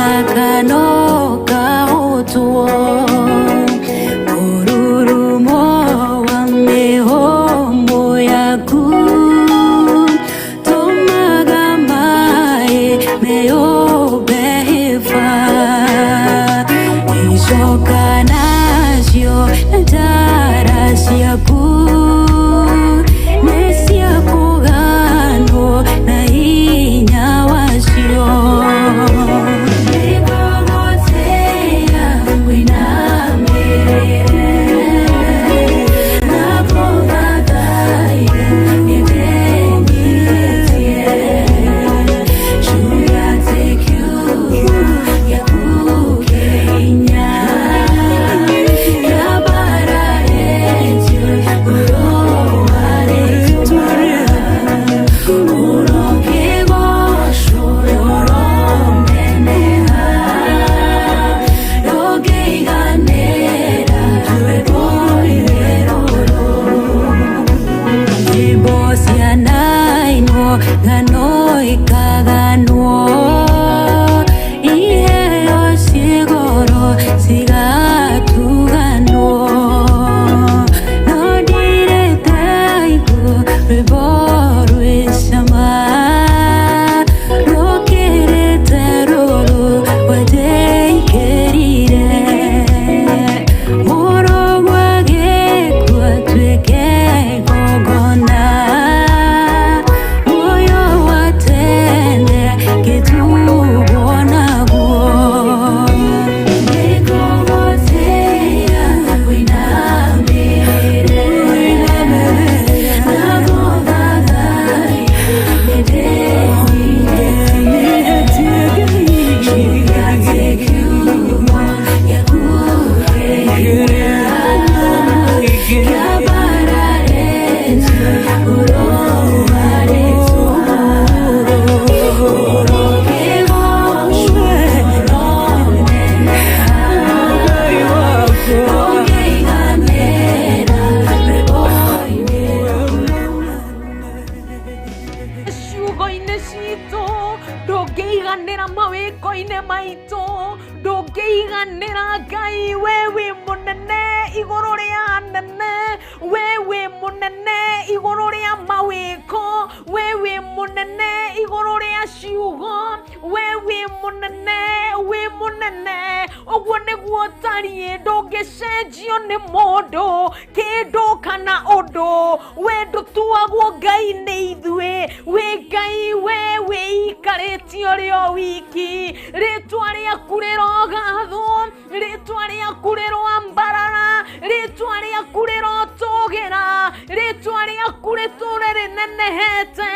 Mũnyaka no kahotwo Mũrurumo wa mĩhũmũ yaku Tũmaga maĩ meyũmbe hĩba. Icoka nacio njara ciaku nĩ cia kũganwo na hinya wacio. Nĩngũgũtĩĩa wĩinamĩrĩre na kũthathaiya nĩndĩnyihĩtie. Njuge kiugo gĩaku kĩ hinya kĩambararĩtio igũrũ wa rĩĩtwa. Ũrokĩgoocwo ũroneneha ndũngĩiganĩra rwĩmbo-inĩ rũrũ. Nyĩmbo cianainwo ng'ano ikaganwo iheo ciĩ goro cigatuganwo no ndirĩte igua rwĩmbo rwĩ cama rũkĩrĩte rũrũ wanjĩkĩrire mũrũguo agĩkua tuĩke igongona muoyo wa tene ngĩtugwo naguo. Nĩngũgũtĩĩa wĩinamĩrĩre na gũthathaiya nĩndĩnyihĩtie. Njuge kiugo gĩaku kĩ hinya kĩambararĩtio igũrũ wa rĩĩtwa. Ũrokĩgoocwo ũroneneha ndũngĩiganĩra rwĩmbo-inĩ rũrũ. Ciugo-inĩ citũ ndũngĩiganĩra, mawĩko-inĩ maitũ ndũngĩiganĩra. Ngai, we wĩ mũnene igũrũ rĩa nene, we wĩ mũnene igũrũ rĩa mawĩko, we wĩ mũnene igũrũ rĩa ciugo, we wĩ mũnene, wĩ mũnene. Ũguo nĩguo ũtariĩ, ndũngĩcenjio nĩ mũndũ, kĩndũ kana ũndũ. We ndũtuagwo Ngai nĩ ithuĩ, wĩ Ngai, we wĩikarĩtie ũrĩ o wiki. Rĩtwa rĩaku rĩrogathwo, rĩtwa rĩaku rĩroambarara, rĩtwa rĩaku rĩrotũgĩra, rĩtwa rĩaku rĩtũre rĩnenehete,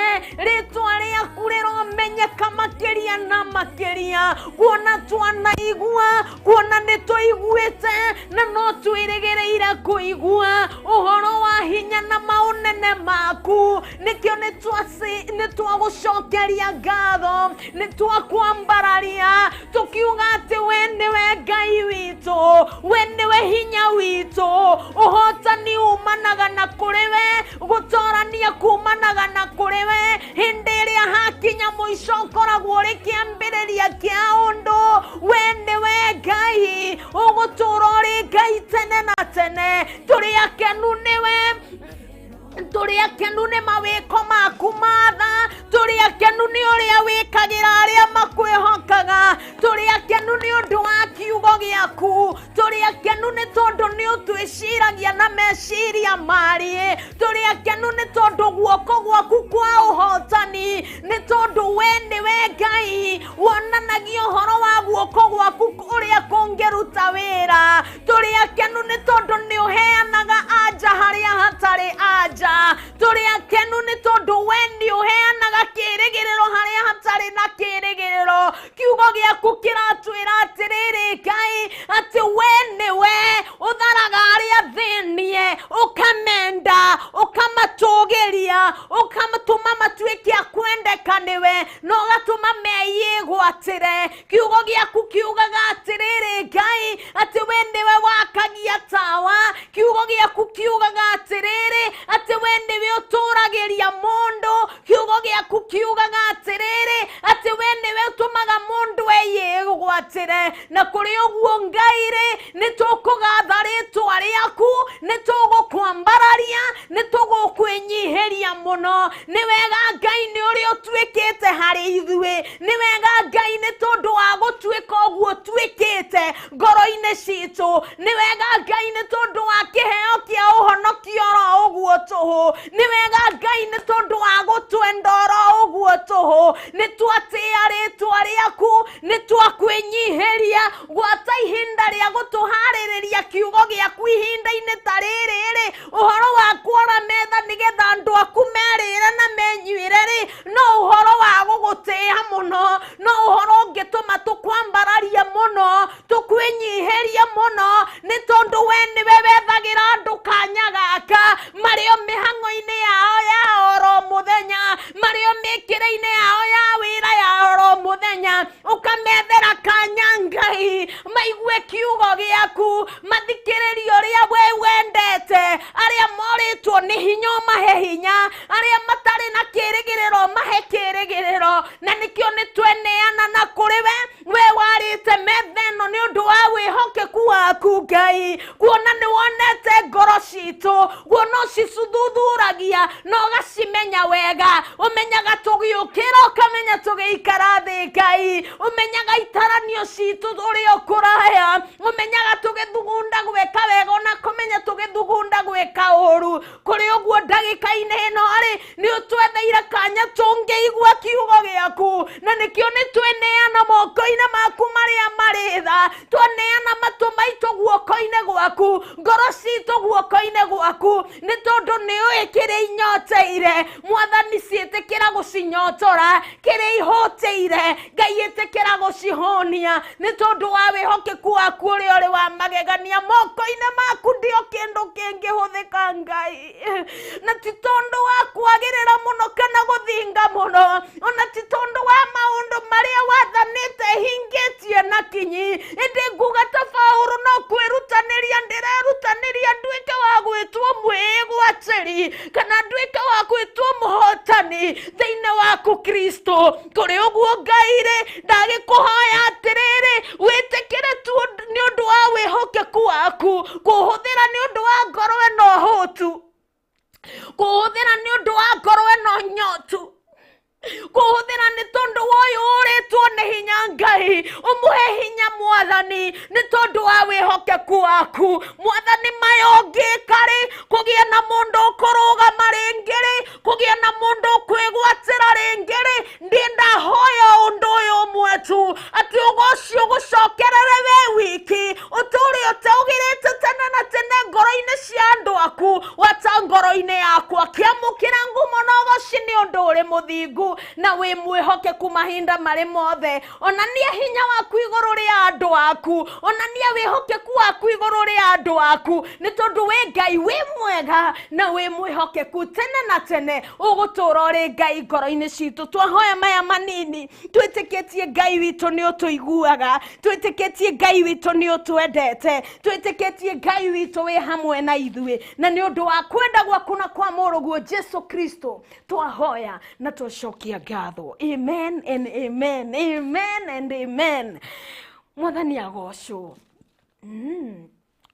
rĩtwa rĩaku rĩromenyeka makĩria na makĩria. Kuona twanaigua, kuona nĩ tũiguĩte na no twĩrĩgĩrĩire kũigua ũhoro wa hinya na maũnene maku. Nĩkĩo nĩ twagũcokeria ngatho, nĩ twakwambararia tũkiuga atĩ we nĩwe Ngai witũ, we nĩwe hinya witũ. Ũhotani umanaga na kũrĩ we, gũtorania kumanaga na kũrĩ we. Hĩndĩ ĩrĩa hakinya mũico ũkoragwo ũrĩ kĩambĩrĩria kĩa ũndũ. We nĩwe Ngai, ũgũtũra ũrĩ Ngai tene na tene. Tũrĩ akenu nĩwe, tũrĩ akenu nĩ mawĩko maku matha, tũrĩ akenu nĩ ũrĩa wĩkagĩra arĩa makwĩhokaga, tũrĩ akenu nĩ ũndũ wa kiugo gĩaku, tũrĩ akenu nĩ tondũ nĩ ũtwĩciragia na meciria mariĩ, tũrĩ akenu nĩ tondũ guoko gwaku kwa ũhotani, nĩ tondũ we nĩwe Ngai wonanagia ũhoro wa guoko gwaku ũrĩa kũngĩruta wĩra. Tũrĩ akenu nĩ tondũ nĩ ũheanaga anja harĩa hatarĩ anja. Tũrĩ akenu nĩ tondũ we nĩ ũheanaga kĩrĩgĩrĩro harĩa hatarĩ na kĩrĩgĩrĩro. Kiugo gĩaku kĩratwĩra atĩrĩrĩ, Ngai, atĩ we nĩwe ũtharaga arĩa thĩnie, ũkamenda, ũkamatũgĩria, ũkamatũma matuĩke a kwendeka nĩwe na ũgatũma meyĩgwatĩre. Kiugo gĩaku kiugaga atĩrĩrĩ, Ngai, atĩ we nĩwe wakagia tawa. Kiugo gĩaku kiugaga atĩrĩrĩ, atĩ we nĩwe ũtũragĩria mũndũ. Kiugo gĩaku kiugaga atĩrĩrĩ, atĩ we nĩwe ũtũmaga mũndũ eyĩgwatĩre. twĩgwatĩre na kũrĩ ũguo Ngai rĩ nĩ tũkũgatha rĩtwa rĩaku nĩ tũgũkwambararia nĩ tũgũkwĩnyihĩria mũno nĩ wega Ngai nĩ ũrĩa ũtuĩkĩte harĩ ithuĩ nĩ wega Ngai nĩ tondũ wa gũtuĩka ũguo ũtuĩkĩte ngoro-inĩ citũ nĩ wega Ngai nĩ tondũ wa kĩheo kĩa ũhonokio oro ũguo tũhũ nĩ wega Ngai nĩ tondũ wa gũtwenda oro ũguo tũhũ nĩ twatĩĩa rĩtwa rĩaku nĩ twakwĩnyihĩria gwata ihinda rĩa gũtũharĩrĩria kiugo gĩaku ihinda-inĩ ta rĩrĩ rĩ ũhoro wa kwara metha nĩgetha andũ aku merĩre na menyuĩre rĩ no ũhoro wa gũgũtĩĩa mũno no ũhoro ũngĩtũma tũkwambararie mũno tũkwĩnyihĩrie mũno nĩ tondũ we nĩwe wethagĩra andũ kanya gaka marĩ o mĩhang'o-inĩ yao ya oro mũthenya marĩ o mĩkĩre-inĩ yao ya wĩra ya oro mũthenya ũkamethera kanya Ngai maigue kiugo gĩaku mathikĩrĩrie ũrĩa we wendete arĩa morĩtwo nĩ hinya ũmahe hinya arĩa matarĩ na kĩrĩgĩrĩro mahe kĩrĩgĩrĩro na nĩkĩo nĩ tweneana na kũrĩ we we warĩte metha ĩno nĩ ũndũ wa wĩhokeku waku Ngai kuona nĩ wonete ngoro citũ kuona ũcithuthuragia na ũgacimenya wega ũmenyaga tũgĩũkĩra ũkamenya tũgĩikara thĩ Ngai ũmenyaga itaranio citũ ũrĩa ũkũraya ũmenyaga tũgĩthugunda gwĩka wega ona kũmenya tũgĩthugunda gwĩka ũru kũrĩ ũguo ndagĩka-inĩ ĩno rĩ nĩ ũtwetheire kanya tũngĩigua kiugo gĩaku na nĩkĩo nĩ tweneana moko-inĩ maku marĩa marĩ tha twaneana matũ maitũ guoko-inĩ gwaku ngoro citũ guoko-inĩ gwaku nĩ tondũ nĩ ũĩ kĩrĩa inyoteire mwathani ciĩtĩkĩra gũcinyotora kĩrĩa ihũtĩire Ngai ĩtĩkĩra gũcihũnia nĩ tondũ wa wĩhokeku waku ũrĩa ũrĩ wa magegania moko-inĩ maku ndio kĩndũ kĩngĩhũthĩka Ngai na ti tondũ wa kwagĩrĩra mũno kana gũthinga mũno ona ti tondũ wa maũndũ marĩa wathanĩte hingĩtie na kinyi ĩndĩ nguga ta Paũlũ no kwĩrutanĩria ndĩrerutanĩria nduĩke wa gwĩtwo mwĩgwatĩri kana nduĩke wa gwĩtwo mũhotani thĩinĩ waku Kristo kũrĩ ũguo Ngai rĩ ndagĩkũhoya atĩrĩrĩ wĩtĩkĩre tu nĩ ũndũ wa wĩhokeku waku kũhũthĩra nĩ ũndũ wa ngoro ĩno hũtu kũhũthĩra nĩ ũndũ wa ngoro ĩno nyotu kũhũthĩra nĩ tondũ wa ũyũ ũrĩtwo nĩ hinya Ngai ũmũhe hinya mwathani nĩ tondũ wa wĩhokeku waku mwathani maya ũngĩka rĩ kũgĩa na mũndũ ũkũrũgama rĩngĩ rĩ kũgĩa na mũndũ ũkwĩgwatĩra rĩngĩ rĩ ndiĩ ndahoya ũndũ ũyũ ũmwe tu atĩ ũgoci ũgũcokerere we wiki ũtũũre ũteũgĩrĩte tene na tene ngoro-inĩ cia andũ aku wata ngoro-inĩ yakwa kĩamũkĩra ngumo na ũgoci nĩ ũndũ ũrĩ mũthingu na wĩ mwĩhokeku mahinda marĩ mothe onania hinya waku igũrũ rĩa andũ aku onania wĩhokeku waku igũrũ rĩa andũ aku nĩ tondũ wĩ Ngai wĩ mwega na wĩ mwĩhokeku tene na tene ũgũtũũra ũrĩ Ngai ngoro-inĩ citũ twahoya maya manini twĩtĩkĩtie Ngai witũ nĩ ũtũiguaga twĩtĩkĩtie Ngai witũ nĩ ũtwendete twĩtĩkĩtie Ngai witũ wĩ hamwe na ithuĩ na nĩ ũndũ wa kwenda gwaku na kwa mũrũguo Jesu Kristo twahoya na twacokia ngatho amen and amen amen and amen mwathani agocwo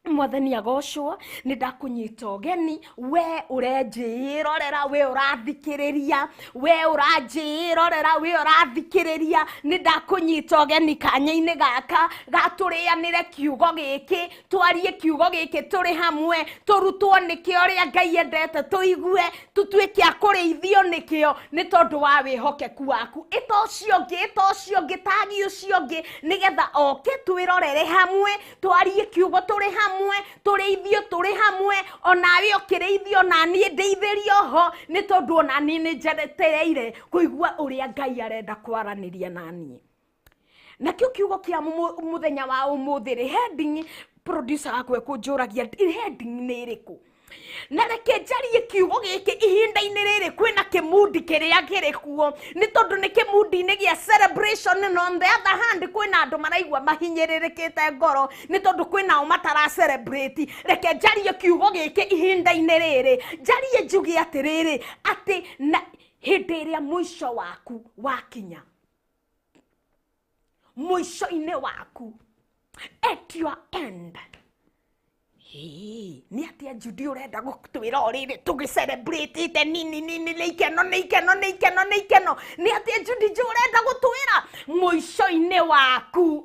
mwathani agocwo nĩ ndakũnyita ũgeni we ũrenjĩrorera we ũrathikĩrĩria we ũranjĩrorera we ũrathikĩrĩria nĩ ndakũnyita ũgeni kanya-inĩ gaka gatũrĩanĩre kiugo gĩkĩ twarie kiugo gĩkĩ tũrĩ hamwe tũrutwo nĩkĩo ũrĩa Ngai endete tũigue tũtuĩke a kũrĩithio nĩkĩo nĩ tondũ wa wĩhokeku waku ĩta ũcio ũngĩ ĩta ũcio ũngĩ tagi ũcio ũngĩ nĩgetha oke twĩrorere hamwe twarie kiugo tũrĩ hamwe tũrĩithio tũrĩ hamwe onawe ũkĩrĩithio na niĩ ndeithĩrio ho nĩ tondũ ona niĩ nĩ njetereire kũigua ũrĩa Ngai arenda kwaranĩria na niĩ nakĩo kiugo kĩa mũthenya wa ũmũthĩ rĩ heading producer wakwa ekũnjũragia heading nĩ ĩrĩkũ na reke njarie kiugo gĩkĩ ihinda-inĩ rĩrĩ kwĩna kĩmundi kĩrĩa kĩrĩ kuo nĩ tondũ nĩ kĩmundi-inĩ gĩa celebration na on the other hand kwĩna andũ maraigua mahinyĩrĩrĩkĩte ngoro nĩ tondũ kwĩna o matara celebrate reke njarie kiugo gĩkĩ ihinda-inĩ rĩrĩ njarie njuge atĩrĩrĩ atĩ na hĩndĩ ĩrĩa mũico waku wakinya Mũico-inĩ waku, at your end. Nĩ atĩa Judy ũrenda gũtwĩra o rĩrĩ tũgĩcelebrate nini nini nĩ ikeno nĩ ikeno nĩ ikeno nĩ ikeno? Nĩ atĩa Judy Jo ũrenda gũtwĩra mũico-inĩ waku?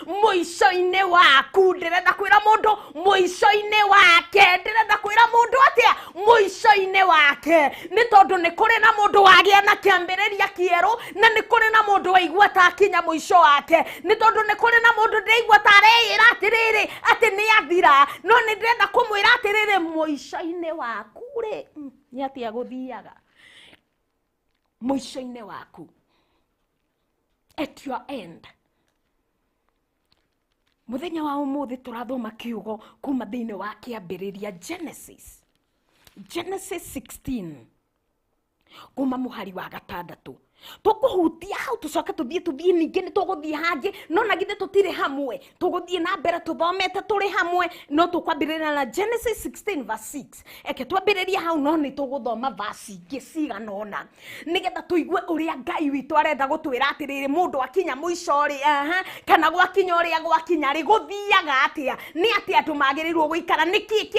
Mũico-inĩ waku, ndĩrenda kwĩra mũndũ mũico-inĩ wake. Ndĩrenda kwĩra mũndũ atĩa? Mũico-inĩ wake. Nĩ tondũ nĩ kũrĩ na mũndũ wagĩa na kĩambĩrĩria kĩerũ, na nĩ kũrĩ na mũndũ waigua ta akinya mũico wake. Nĩ tondũ nĩ kũrĩ na mũndũ ndĩraigua ta areĩra atĩrĩrĩ atĩ nĩ athira, no nĩ ndĩrenda kũmwĩra atĩrĩrĩ, mũico-inĩ waku rĩ, nĩ atĩa gũthiaga mũico-inĩ waku, at your end. Mũthenya wa ũmũthĩ tũrathoma kiugo kuma thĩinĩ wa Kĩambĩrĩria, Genesis, Genesis 16, kuma mũhari wa 6. Tũkũhutia hau, tũcoke tũthiĩ ningĩ nĩ tũgũthiĩ hangĩ, no na githĩ tũtirĩ hamwe? Tũgũthiĩ na mbere tũthomete tũrĩ hamwe, no tũkwambĩrĩria na Genesis 16 verse 6. Eke twambĩrĩrie hau, no nĩ tũgũthoma verse ingĩ cigana ũna nĩgetha tũigue ũrĩa Ngai witũ arenda gũtwĩra atĩrĩrĩ, mũndũ akinya mũico rĩ, aha, kana gwakinya ũrĩa gwakinya rĩ, gũthiaga atĩa? Nĩ atĩa andũ magĩrĩirwo gũikara? Nĩkĩ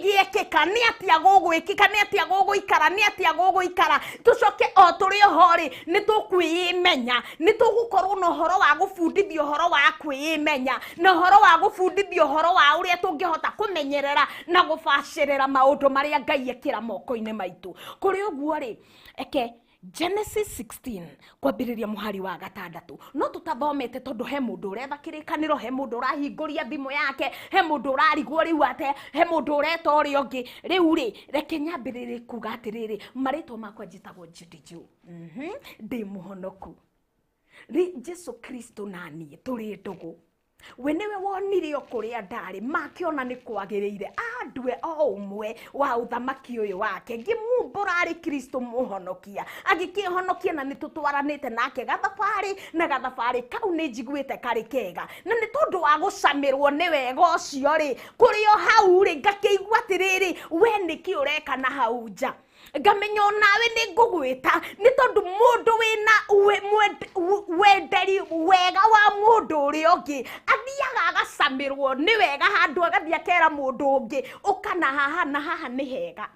gĩekĩka? Nĩ atĩa gũgwĩkĩka? Nĩ atĩa gũgũikara? Nĩ atĩa gũgũikara? Tũcoke o tũrĩ oho rĩ, nĩ tũkwĩĩmenya, nĩ tũgũkorwo na ũhoro wa gũbundithia ũhoro wa kwĩĩmenya, na ũhoro wa gũbundithia ũhoro wa ũrĩa tũngĩhota kũmenyerera na gũbacĩrĩra maũndũ marĩa Ngai ekĩra moko-inĩ maitũ. Kũrĩ ũguo rĩ, eke Genesis 16 kwambĩrĩria mũhari wa 6. No tũtathomete, tondũ he mũndũ ũretha Kĩrĩkanĩro, he mũndũ ũrahingũria thimũ yake, he mũndũ ũrarigwo rĩu ate, he mũndũ ũreta ũrĩa ũngĩ. Rĩu rĩ, reke nyambĩrĩrie kuga atĩrĩrĩ, marĩtwa makwa njĩtagwo Judy Jo. Ndĩ mũhonoku rĩ, Jesu Kristo na niĩ tũrĩ ndũgũ. We nĩwe wonire o kũrĩa ndarĩ, makĩona nĩ kwagĩrĩire andue o ũmwe wa ũthamaki ũyũ wake. Ngĩmumbũra arĩ Kristo mũhonokia, agĩkĩhonokia, na nĩ tũtwaranĩte nake gathabarĩ, na gathabarĩ kau nĩ njiguĩte karĩ kega. Na nĩ tondũ wa gũcamĩrwo nĩ wega ũcio rĩ, kũrĩ o hau rĩ, ngakĩigua atĩrĩrĩ, we nĩkĩ ũreka na hau nja? Ngamenya onawe nĩ ngũgwĩta, nĩ tondũ mũndũ wĩna wenderi wega wa mũndũ ũrĩa ũngĩ athiaga agacamĩrwo nĩ wega handũ, agathiĩ akera mũndũ ũngĩ, ũka na haha na haha nĩ hega.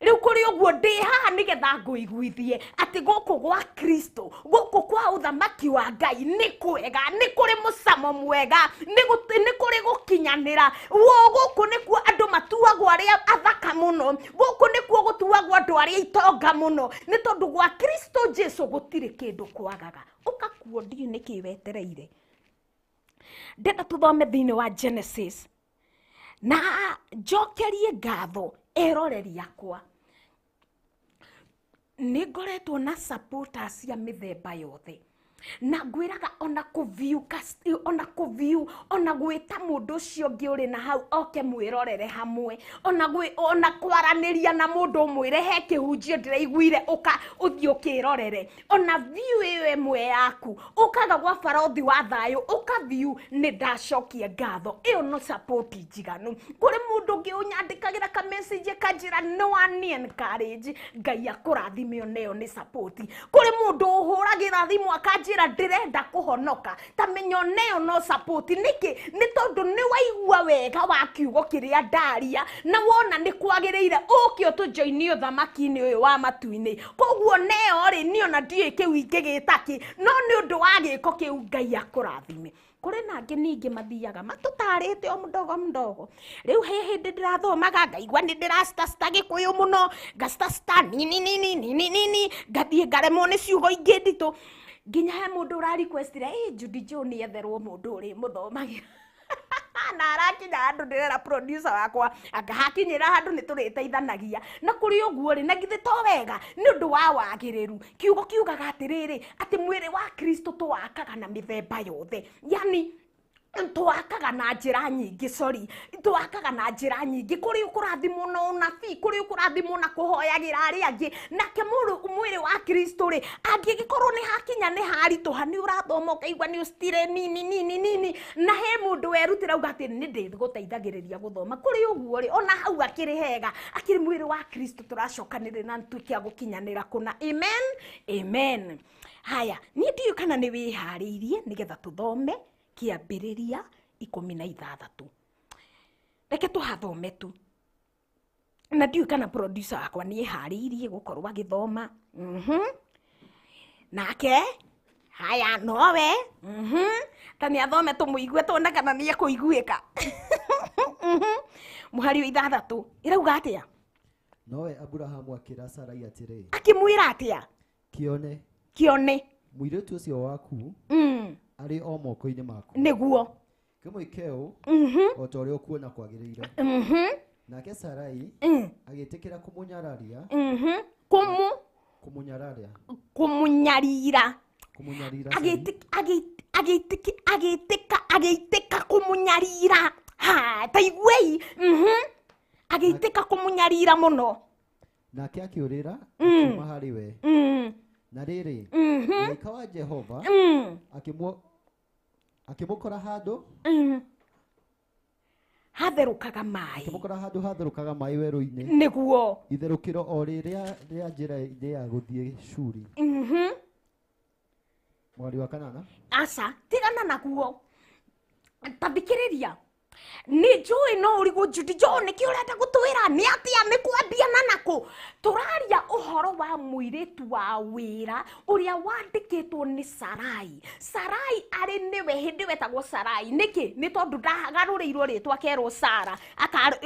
Rĩu kũrĩ ũguo, ndĩ haha nĩgetha ngũiguithie atĩ gũkũ gwa Kristo, gũkũ kwa ũthamaki wa Ngai nĩ kwega, nĩ kũrĩ mũcamo mwega, nĩ kũrĩ gũkinyanĩra. Wo gũkũ nĩkuo andũ matuagwo arĩa athaka mũno, gũkũ nĩkuo gũtuagwo andũ arĩa itonga mũno, nĩ tondũ gwa Kristo Jesu gũtirĩ kĩndũ kwagaga. Ũkakuo, ndiũ nĩkĩ wetereire. Ndenda tũthome thĩinĩ wa Genesis na njokerie ngatho eroreri akwa. Nĩ ngoretwo na supporters cia mĩthemba yothe, na ngwĩraga ona kũview, ona kũview, ona gwĩta mũndũ ũcio ũngĩ ũrĩ na hau oke mwĩrorere hamwe, ona kwaranĩria na mũndũ ũmwĩre he kĩhunjio ndĩraiguire, ũka ũthiĩ ũkĩrorere. Ona view ĩyo ĩmwe yaku ũkaga gwa Barothi wa Thayũ, ũka view, nĩ ndacokia ngatho. Ĩyo no support njiganu. Kũrĩ mũndũ ũngĩ ũnyandĩkagĩra ka message kanjĩra no ani encourage, Ngai akũrathime, oneyo nĩ support. Kũrĩ mũndũ ũhũragĩra thimũ akanjĩra ndĩrenda kũhonoka, ta menya oneyo no support. Nĩkĩ? Nĩ tondũ nĩ waigua wega wa kiugo kĩrĩa ndaria, na wona nĩ kwagĩrĩire ũke ũtũjoinie ũthamaki-inĩ ũyũ wa matu-inĩ. Koguo neyo rĩ, niĩ ona ndiũĩ kĩu ingĩgĩta kĩ, no nĩ ũndũ wa gĩko kĩu, Ngai akũrathime. Kũrĩ na angĩ ningĩ mathiaga matũtarĩte o mdogo mdogo. Rĩu he hĩndĩ ndĩrathomaga ngaigua nĩ ndĩracitacita Gĩkũyũ mũno, ngacitacita nini nini nini nini, ngathiĩ ngaremwo nĩ ciugo ingĩ nditũ, nginya he mũndũ ũra requestire, ĩ Judy Jo nĩ etherwo mũndũ ũrĩ mũthomagĩra na arakinya handũ. Ndĩrera producer wakwa anga hakinyĩra handũ nĩ tũrĩteithanagia. Na kũrĩ ũguo rĩ, na githĩ to wega? Nĩ ũndũ wa wagĩrĩru, kiugo kiugaga atĩrĩrĩ, atĩ mwĩrĩ wa Kristo tũwakaga na mĩthemba yothe, yani twakaga na njĩra nyingĩ, sorry, twakaga na njĩra nyingĩ. Kũrĩ ũkũrathimwo na ũnabii, kũrĩ ũkũrathimwo na kũhoyagĩra arĩa angĩ. Nake mwĩrĩ wa Kristo rĩ, angĩgĩkorwo nĩ hakinya nĩ haritũha, nĩ ũrathoma ũkaigua nĩ ũcitire nini nini nini, na he mũndũ werutĩra uga atĩ nĩ ndĩgũteithagĩrĩria gũthoma. Kũrĩ ũguo rĩ, ona hau akĩrĩ hega, akĩrĩ mwĩrĩ wa Kristo tũracokanĩrĩra na nĩtuĩke a gũkinyanĩra kũna. Amen, amen. Haya, niĩ ndiũĩ kana nĩ wĩharĩirie nĩgetha tũthome Kĩambĩrĩria 16. Reke tũhathome tu. Na ndiũĩ kana producer wakwa nĩ eharĩirie gũkorwo agĩthoma. Nake haya nowe. Ta nĩ athome tũmũigue tuone kana nĩ ekũiguĩka. Mũhari wa 6 ĩrauga atĩa? Nowe Aburahamu akĩra Sarai atĩrĩ, Akĩmwĩra atĩa? Kĩone. Kĩone. Mũirĩtu ũcio waku arĩ o moko-inĩ maku. Nĩguo. Kĩmwĩke ũũ o ta ũrĩa ũkuona kwagĩrĩire. Nake Sarai agĩtĩkĩra kũmũnyararia. Kũmũ Kũmũnyararia. Kũmũnyarira. Kũmũnyarira. Agĩtĩka kũmũnyarira. Ha, ta iguei. Agĩtĩka kũmũnyarira mũno. Nake akĩũrĩra akiuma harĩ we. Na rĩrĩ, mũraika wa Jehova akĩmũkora handũ Hatherũkaga maĩ. Akĩmũkora handũ hatherũkaga maĩ werũ-inĩ. Nĩguo. Itherũkĩro o rĩrĩa rĩa njĩra-inĩ ya gũthiĩ Shuri. Mweri wa 8. Aca, tigana naguo. Ta thikĩrĩria. Nĩ njũĩ no ũrigwo Judy John nĩkĩ ũrenda gũtwĩra nĩ atĩa nĩ kwambia na nakũ. Tũraria ũhoro wa mũirĩtu wa wĩra ũrĩa wandĩkĩtwo nĩ Sarai. Sarai arĩ nĩwe hĩndĩ ĩyo etagwo Sarai. Nĩkĩ? Nĩ tondũ ndagarũrĩirwo rĩtwa akerwo Sara,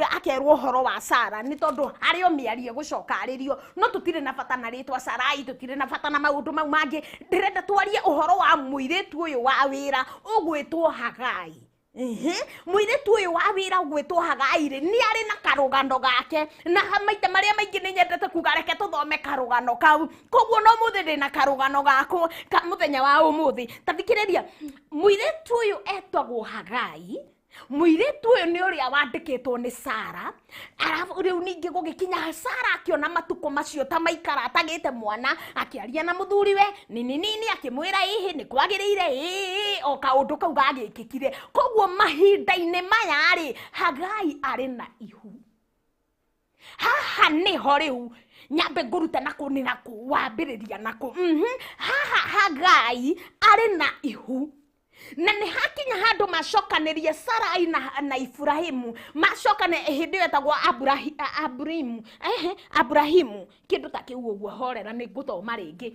akerwo ũhoro wa Sara nĩ tondũ harĩ o mĩario ĩgũcoka arĩrio. No tũtirĩ na bata na rĩtwa Sarai, tũtirĩ na bata na maũndũ mau mangĩ. Ndĩrenda twarie ũhoro wa mũirĩtu ũyũ wa wĩra ũgwĩtwo Hagai. Mũirĩtu ũyũ wa wĩra ũgwĩtwo Hagai rĩ, nĩ arĩ na karũgano gake. Na maita marĩa maingĩ nĩ nyendete kuga reke tũthome karũgano kau. Koguo no mũthĩ ndĩ na karũgano gakwa ka mũthenya wa ũmũthĩ. Ta thikĩrĩria, mũirĩtu ũyũ etagwo Hagai. Mũirĩtu ũyũ nĩ ũrĩa wandĩkĩtwo nĩ Sara. Arabu rĩu ningĩ gũgĩkinya Sara akĩona matukũ macio ta maikara atagĩte mwana, akĩaria na mũthuriwe nini nini, akĩmwĩra ĩhĩ nĩ kwagĩrĩire, ĩĩ o kaũndũ kau gagĩkĩkire. Koguo mahinda-inĩ maya rĩ, Hagai arĩ na ihu. Haha nĩho rĩu nyambe ngũrute nakũ nĩ nakũ, wambĩrĩria nakũ. Haha Hagai arĩ na ihu. Na nĩ hakinya handũ macokanĩrie Sarai na Ibrahimu, macokane hĩndĩ ĩyo etagwo Aburahimu, ehe, Aburahimu, kĩndũ ta kĩu ũguo, horera nĩ ngũthoma rĩngĩ.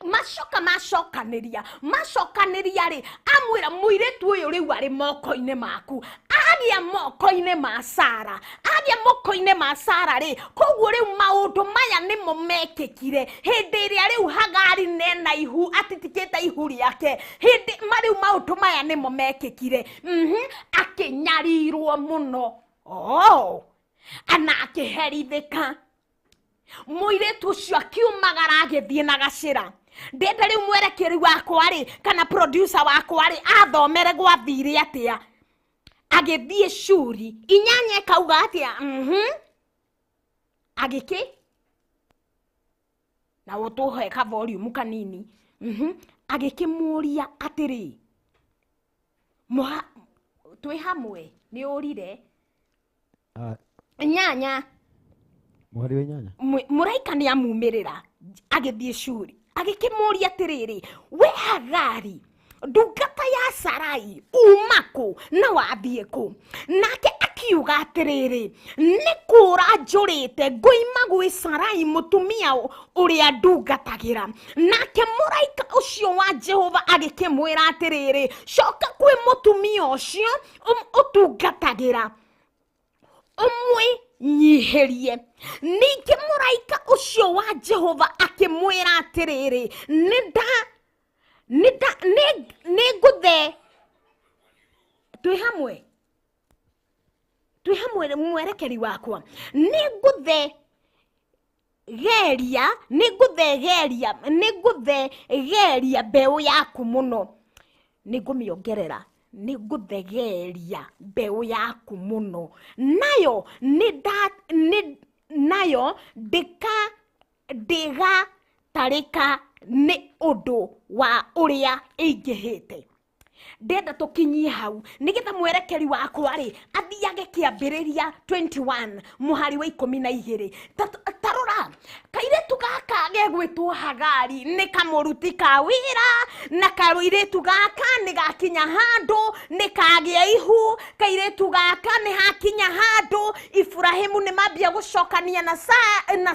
Macoka macokanĩria, macokanĩria rĩ, amwĩra mũirĩtu ũyũ rĩu arĩ moko-inĩ maku. Agĩa moko-inĩ ma Sara, agĩa moko-inĩ ma Sara rĩ, koguo rĩu maũndũ maya nĩmo mekĩkire hĩndĩ ĩrĩa rĩu Hagari nena ihu, atitikĩte ihu rĩake. Hĩndĩ ma rĩu maũndũ maya nĩmo mekĩkire. Akĩnyarirwo mũno. Oh, ana akĩherithĩka. Mũirĩtu ũcio akiumagara agĩthiĩ na gacĩra. Ndĩenda rĩu mwerekeri wakwa rĩ, kana producer wakwa rĩ, athomere gwathire atĩa. Agĩthiĩ Shuri. 8 ĩkauga atĩa? Agĩkĩ? Na ũtũhe ka volume kanini. Agĩkĩmũria atĩrĩ, twĩ hamwe, nĩ ũrire? 8. Mũhari wa 8. Mũraika nĩ amumĩrĩra agĩthiĩ Shuri. Agĩkĩmũria atĩrĩrĩ, we Hagari, ndungata ya Sarai, uma kũ na wathiĩ kũ? Nake akiuga atĩrĩrĩ, nĩ kũũra njũrĩte ngoima gwĩ Sarai mũtumia ũrĩa ndungatagĩra. Nake mũraika ũcio wa Jehova agĩkĩmwĩra atĩrĩrĩ, coka kwĩ mũtumia ũcio ũtungatagĩra, ũmwĩnyihĩrie. Ningĩ mũraika ũcio wa Jehova akĩmwĩra atĩrĩrĩ, nĩ ngũthe. Twĩ hamwe? Twĩ hamwe mwerekeri wakwa. Nĩ ngũthegeria, nĩ ngũthegeria, nĩ ngũthegeria mbeũ yaku mũno. Nĩ ngũmĩongerera. Nĩ ngũthegeria mbeũ yaku mũno. Nayo nayo ndĩgatarĩka nĩ ũndũ wa ũrĩa ĩingĩhĩte. Ndenda tũkinyie hau nĩgetha mwerekeri wakwa rĩ athiage kĩambĩrĩria 21 mũhari wa 12. Ta rora kairĩtu gaka Gegwĩtwo Hagari, nĩ kamũruti ka wĩra, na kairĩtu gaka nĩ gakinya handũ nĩ kagĩa ihu. Kairĩtu gaka nĩ hakinya handũ Iburahimu nĩ mambia gũcokania na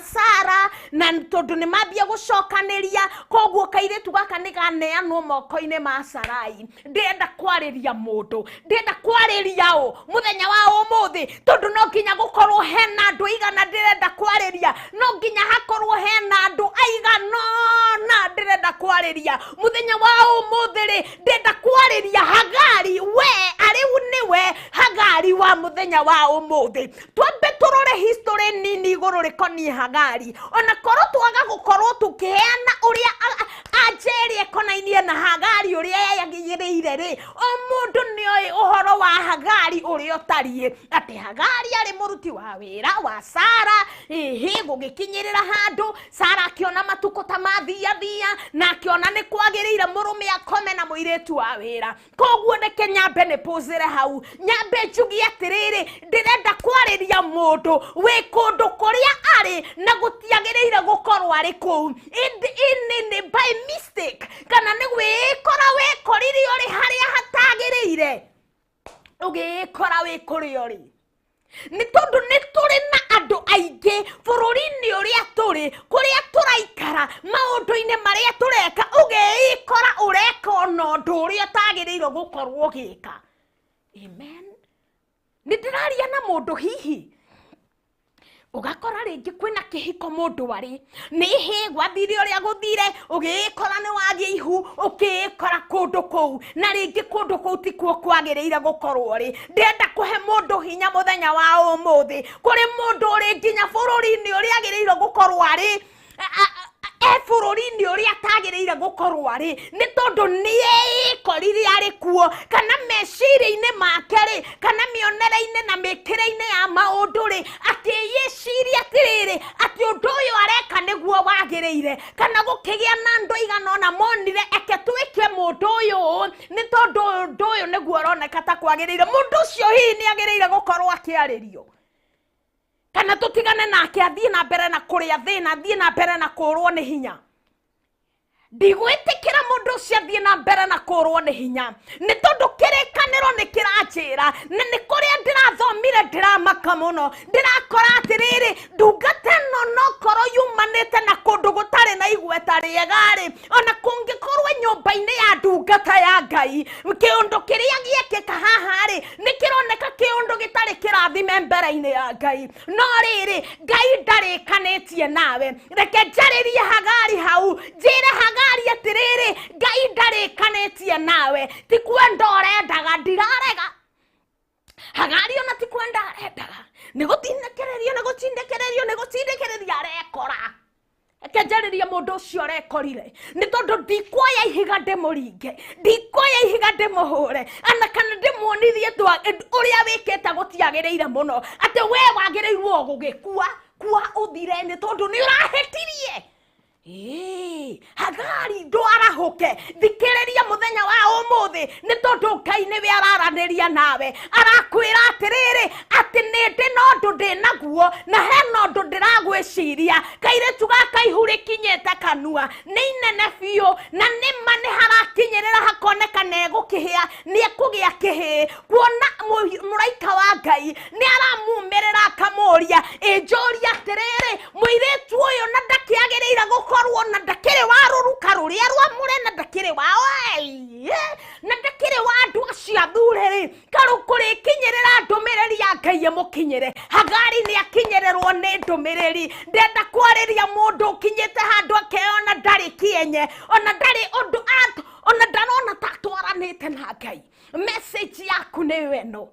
Sara, na tondũ nĩ mambia gũcokanĩria, koguo kairĩtu gaka nĩ ganeanwo moko-inĩ ma Sarai. Ndĩrenda kwarĩria mũndũ, ndĩrenda kwarĩria ũ mũthenya wa ũmũthĩ, tondũ no nginya gũkorwo hena andũ aigana ndĩrenda kwarĩria, no nginya hakorwo hena andũ aigana ũna ndĩrenda kwarĩria mũthenya wa ũmũthĩ rĩ. Ndĩrenda kwarĩria Hagari, we arĩu nĩwe Hagari wa mũthenya wa ũmũthĩ. Twambe tũrore history nini igũrũ rĩkoniĩ Hagari, ona korwo twaga gũkorwo tũkĩheana ũrĩa anja ĩrĩa ĩkonainie na Hagari ũrĩa yagĩrĩire rĩ. O mũndũ nĩoĩ ũhoro wa Hagari ũrĩa ũtariĩ, atĩ Hagari arĩ mũruti wa wĩra wa Sara. Ĩhĩ, gũgĩkinyĩrĩra handũ Sara akĩona matukũ ta mathiathia, na akĩona nĩ kwagĩrĩire mũrũme akome na mũirĩtu wa wĩra. Koguo reke nyambe nĩ pũzĩre hau, nyambe njugie atĩrĩrĩ, ndĩrenda kwarĩria mũndũ wĩ kũndũ kũrĩa arĩ na gũtiagĩrĩire gũkorwo arĩ kũu, ĩndĩ ĩnĩ by mistake kana nĩ gwĩkora wekorire ũrĩ harĩa hatagĩrĩire, ũgĩĩkora wĩ kũrĩa ũrĩ. Nĩ tondũ nĩ tũrĩ na andũ aingĩ bũrũri-inĩ ũrĩa tũrĩ, kũrĩa tũraikara, maũndũ-inĩ marĩa tũreka, ũgeĩkora ũreka ona ũndũ ũrĩa ũtagĩrĩirwo gũkorwo ũgĩka. Amen. Nĩ ndĩraria na mũndũ. Hihi ũgakora rĩngĩ kwĩna kĩhiko mũndũ arĩ nĩ hĩ gwathire ũrĩa gũthire, ũgĩĩkora nĩ wagĩa ihu, ũkĩĩkora kũndũ kũu, na rĩngĩ kũndũ kũu tikuo kwagĩrĩire gũkorwo rĩ. Ndĩrenda kũhe mũndũ hinya mũthenya wa ũmũthĩ. Kũrĩ mũndũ ũrĩ nginya bũrũri-inĩ ũrĩa agĩrĩirwo gũkorwo arĩ e bũrũri-inĩ ũrĩa atagĩrĩire gũkorwo arĩ, nĩ tondũ nĩ eĩkorire arĩ kuo, kana meciria-inĩ make rĩ, kana mĩonere-inĩ na mĩkĩre-inĩ ya maũndũ rĩ, akĩĩciria atĩrĩrĩ, atĩ ũndũ ũyũ areka nĩguo wagĩrĩire, kana gũkĩgĩa na andũ aigana ũna monire eke twĩke mũndũ ũyũ ũũ, nĩ tondũ ũndũ ũyũ nĩguo ũroneka ta kwagĩrĩire. Mũndũ ũcio hihi nĩ agĩrĩire gũkorwo akĩarĩrio, kana tũtigane nake athiĩ na mbere na kũrĩa thĩna, athiĩ na mbere na kũrwo nĩ hinya? Ndigwĩtĩkĩra mũndũ ũcio athiĩ na mbere na kũrwo nĩ hinya, nĩ tondũ kĩrĩkanĩro nĩ kĩranjĩra, na nĩ kũrĩa ndĩrathomire ndĩramaka mũno, ndĩrakora atĩrĩrĩ, ndungata ĩno nokorwo yumanĩte na kũndũ gũtarĩ na igweta rĩega-rĩ, ona kũngĩkorwo nyũmba-inĩ ya ndungata ya Ngai, kĩũndũ kĩrĩa gĩekĩka haha-rĩ, nĩ kĩroneka kĩũndũ gĩtarĩ kĩrathime mbere-inĩ ya Ngai. No rĩrĩ, Ngai ndarĩkanĩtie nawe. Reke njarĩrie Hagari hau, njĩre Hagari atĩrĩrĩ, Ngai ndarĩkanĩtie nawe. Ti kwenda ũrendaga, ndirarega Hagari, ona ti kwenda arendaga, nĩ gũtindĩkĩrĩrio, nĩ gũtindĩkĩrĩrio, nĩ gũtindĩkĩrĩria arekora. Reke njarĩrie mũndũ ũcio ũrekorire, nĩ tondũ ndikuoya ihiga ndĩmũringe, ndikuoya ihiga ndĩmũhũre, ana kana ndĩmuonithie ũrĩa wĩkĩte gũtiagĩrĩire mũno, atĩ we wagĩrĩirwo gũgĩkua kua ũthire, nĩ tondũ nĩ ũrahĩtirie. Ĩĩ, Hagari, ndwarahũke, thikĩrĩria mũthenya wa ũmũthĩ, nĩ tondũ Ngai nĩwe araranĩria nawe, arakwĩra atĩrĩrĩ, atĩ nĩ ndĩ na ũndũ ndĩ naguo, na hena ũndũ ndĩragwĩciria. Kairĩtu gaka ihu rĩkinyĩte kanua, nĩ inene biũ, na nĩma nĩ harakinyĩrĩra hakoneka nĩ egũkĩhĩa, nĩ ekũgĩa kĩhĩĩ, kuona mũraika wa Ngai nĩ aramumĩrĩra akamũria, ĩnjũria atĩrĩrĩ, mũirĩtu ũyũ na ndakĩagĩrĩire gũkorwo na ndakĩrĩ wa rũruka rũrĩa rwamũre, na ndakĩrĩ wa Ĩĩ, na ndakĩrĩ wa andũ acio athure rĩ, karũ kũrĩkinyĩrĩra ndũmĩrĩri ya Ngai ĩmũkinyĩre. Hagari nĩ akinyĩrĩrwo nĩ ndũmĩrĩri. Ndenda kwarĩria mũndũ ũkinyĩte handũ akeyona ndarĩ kĩenye, ona ndarĩ ũndũ ona ndarona ta atwaranĩte na Ngai. Message yaku nĩyo ĩno,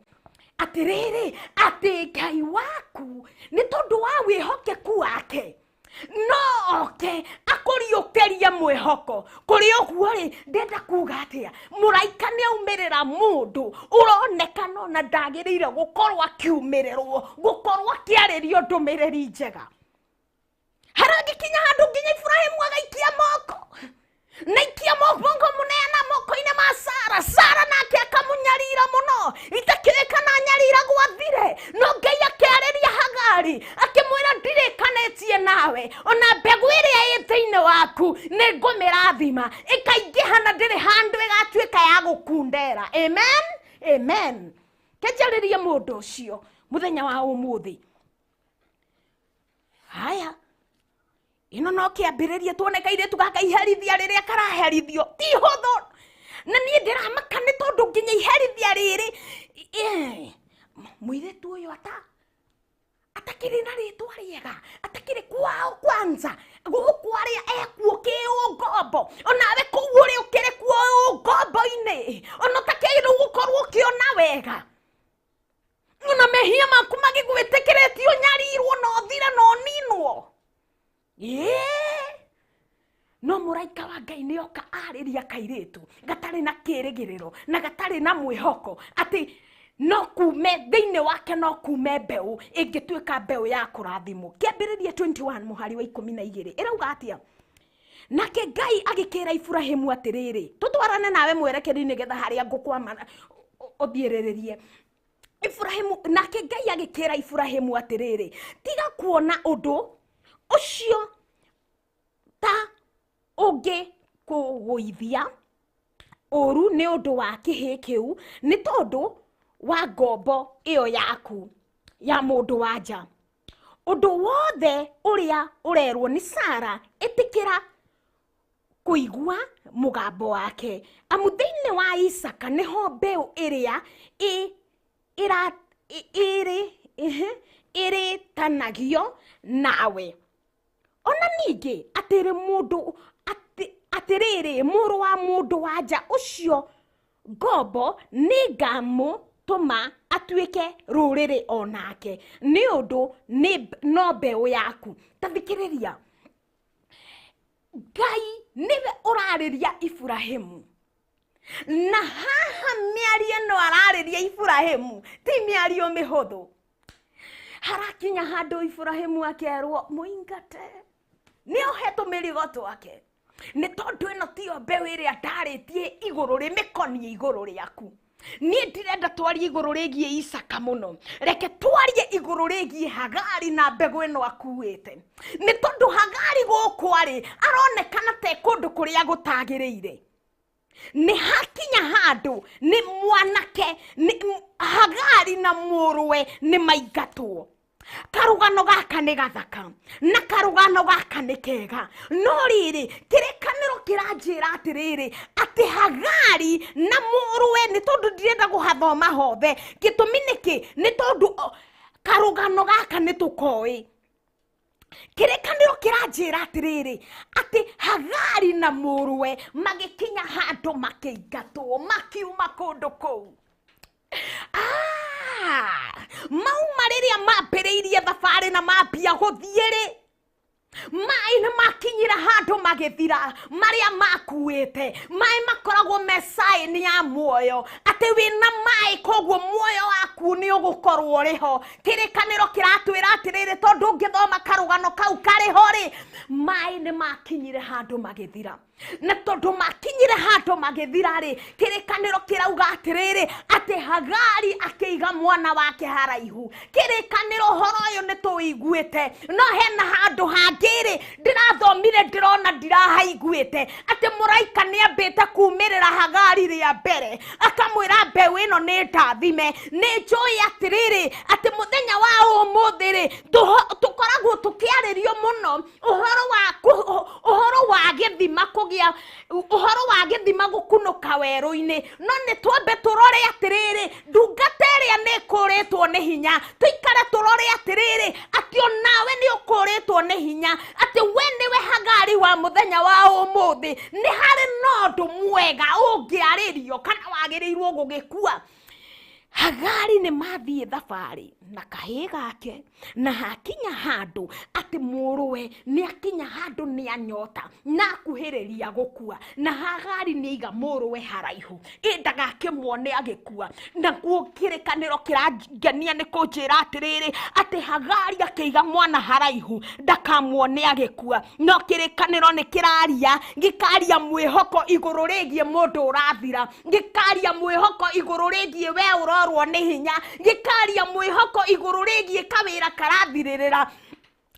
atĩrĩrĩ, atĩ Ngai waku nĩ tondũ wa wĩhokeku wake no oke akũriũkĩrie mwĩhoko. Kũrĩ ũguo rĩ, ndenda kuga atĩa? Mũraika nĩ aumĩrĩra mũndũ ũronekana ona ndagĩrĩire gũkorwo akiumĩrĩrwo, gũkorwo akĩarĩrio ndũmĩrĩri njega. Harangĩkinya handũ nginya Iburahĩmu agaikia moko, na ikia moko mũneana moko-inĩ ma Sara. Sara nake akamunyarira mũno, itakĩũĩ kana nyarira gwathire. No Ngai akĩarĩria Hagari akĩmwĩra, ndirĩkanĩtie nawe, ona mbegũ ĩrĩa ĩ thĩinĩ. Ngũrathima ĩkaingĩha na ndĩrĩ handũ ĩgatuĩka ya gũkundera. Amen, amen. Kenjarĩrie mũndũ ũcio mũthenya wa ũmũthĩ. Haya, ĩno no kĩambĩrĩria tuone kairĩtu gaka iherithia rĩrĩa karaherithio ti hũthũ, na niĩ ndĩramaka nĩ tondũ nginya iherithia rĩrĩ mũirĩtu ũyũ atakĩrĩ na rĩtwa rĩega, atakĩrĩ kwao kwanza gũkũ arĩa ekuo kĩũngombo, onawe kũu ũrĩ ũkĩrĩ kuo ũngombo-inĩ, ona ũtakĩrĩ gũkorwo ũkĩona wega, ona mehia maku magĩgwĩtĩkĩrĩtie ũnyarirwo na ũthire na ũninwo. No mũraika wa Ngai nĩ oka arĩria kairĩtu gatarĩ na kĩrĩgĩrĩro na gatarĩ na mwĩhoko atĩ no kume thĩinĩ wake, no kume mbeũ ĩngĩtuĩka mbeũ ya kũrathimwo. Kĩambĩrĩria 21 mũhari wa 12 ĩrauga atĩa? Nake Ngai agĩkĩra Iburahĩmu atĩrĩrĩ, tũtwarane nawe mwerekeri nĩgetha harĩa ngũkwama ũthiĩrĩrĩrie. Iburahĩmu, nake Ngai agĩkĩra Iburahĩmu atĩrĩrĩ, tiga kuona ũndũ ũcio ta ũngĩkũgũithia ũru nĩ ũndũ wa kĩhĩ kĩu, nĩ tondũ wa ngombo ĩyo yaku ya mũndũ wa nja. Ũndũ wothe ũrĩa ũrerwo nĩ Sara, ĩtĩkĩra kũigua mũgambo wake, amu thĩinĩ wa Isaka nĩho mbeũ ĩrĩa ĩrĩtanagio nawe. Ona ningĩ atĩrĩ mũndũ atĩrĩrĩ mũrũ wa mũndũ wa nja ũcio ngombo nĩngamũtũma atuĩke rũrĩrĩ onake, nĩ ũndũ no mbeũ yaku. Ta thikĩrĩria, Ngai nĩwe ũrarĩria Iburahĩmu, na haha mĩario ĩno ararĩria Iburahĩmu ti mĩario mĩhũthũ. Harakinya handũ Iburahĩmu akerwo mũingate, nĩ ohe tũmĩrigo twake, nĩ tondũ ĩno tiyo mbeũ ĩrĩa ndarĩtie igũrũ rĩmĩkoniĩ igũrũ rĩaku. Niĩ ndirenda twarie igũrũ rĩgiĩ Isaka mũno, reke twarie igũrũ rĩgiĩ Hagari na mbegũ ĩno akuĩte, nĩ tondũ Hagari gũkũ arĩ aronekana te kũndũ kũrĩa gũtagĩrĩire. Nĩ hakinya handũ nĩ mwanake nĩ Hagari na mũrũwe nĩ maingatwo. Karũgano gaka nĩ gathaka na karũgano gaka nĩ kega, no rĩrĩ kĩrĩkanĩro kĩranjĩra atĩrĩrĩ atĩ Hagari na mũrũwe, nĩ tondũ ndirenda kũhathoma hothe, gĩtũmi nĩkĩ? Nĩ tondũ karũgano gaka nĩ tũkoĩ. Kĩrĩkanĩro kĩranjĩra atĩrĩrĩ atĩ Hagari na mũrũwe magĩkinya handũ makĩingatwo, makiuma kũndũ kũu. Mauma rĩrĩa mambĩrĩirie thabarĩ na mambia gũthiĩ rĩ, maĩ nĩ makinyire handũ magĩthira marĩa makuĩte. Maĩ makoragwo me sign ya muoyo, atĩ wĩna maĩ koguo muoyo waku nĩ ũgũkorwo ũrĩ ho. Kĩrĩkanĩro kĩratwĩra atĩrĩrĩ, tondũ ũngĩthoma karũgano kau karĩ ho rĩ, maĩ nĩ makinyire handũ magĩthira, na tondũ makinyire handũ magĩthira rĩ, kĩrĩkanĩro kĩrauga atĩrĩrĩ atĩ Hagari akĩiga mwana wake haraihu. Kĩrĩkanĩro ũhoro ũyũ nĩ tũiguĩte, no hena handũ hangĩ rĩ ndĩrathomire ndĩrona ndirahaiguĩte, atĩ mũraika nĩ ambĩte kumĩrĩra Hagari rĩa mbere akamwĩra mbeũ ĩno nĩ ndathime. Nĩ njũĩ atĩrĩrĩ atĩ mũthenya wa ũmũthĩ rĩ tũkoragwo tũkĩarĩrio mũno ũhoro wa gĩthima kũgĩa, ũhoro wa gĩthima gũkunũka werũ-inĩ, no nĩ twambe tũrore atĩrĩrĩ ndungata ĩrĩa nĩ ĩkũrĩtwo nĩ hinya, tũikare tũrore atĩrĩrĩ atĩ onawe nĩ ũkũrĩtwo nĩ hinya, atĩ we nĩwe Hagari wa mũthenya wa ũmũthĩ. Nĩ harĩ na ũndũ mwega ũngĩarĩrio kana wagĩrĩirwo gũgĩkua. Hagari nĩ mathiĩ thabarĩ na kahĩĩ gake, na hakinya handũ atĩ mũrũwe nĩ akinya handũ nĩ anyota na akuhĩrĩria gũkua, na Hagari nĩ aiga mũrũwe haraihu ĩ ndagakĩmuone agĩkua. Nakuo kĩrĩkanĩro kĩrangenia nĩ kũnjĩra atĩrĩrĩ atĩ Hagari akĩiga mwana haraihu ndakamuone agĩkua, no kĩrĩkanĩro nĩ kĩraria gĩkaria mwĩhoko igũrũ rĩgiĩ mũndũ ũrathira, gĩkaria mwĩhoko igũrũ rĩgiĩ we ũrorwo nĩ hinya, gĩkaria mwĩhoko igũrũ rĩgiĩ kawĩra karathirĩrĩra,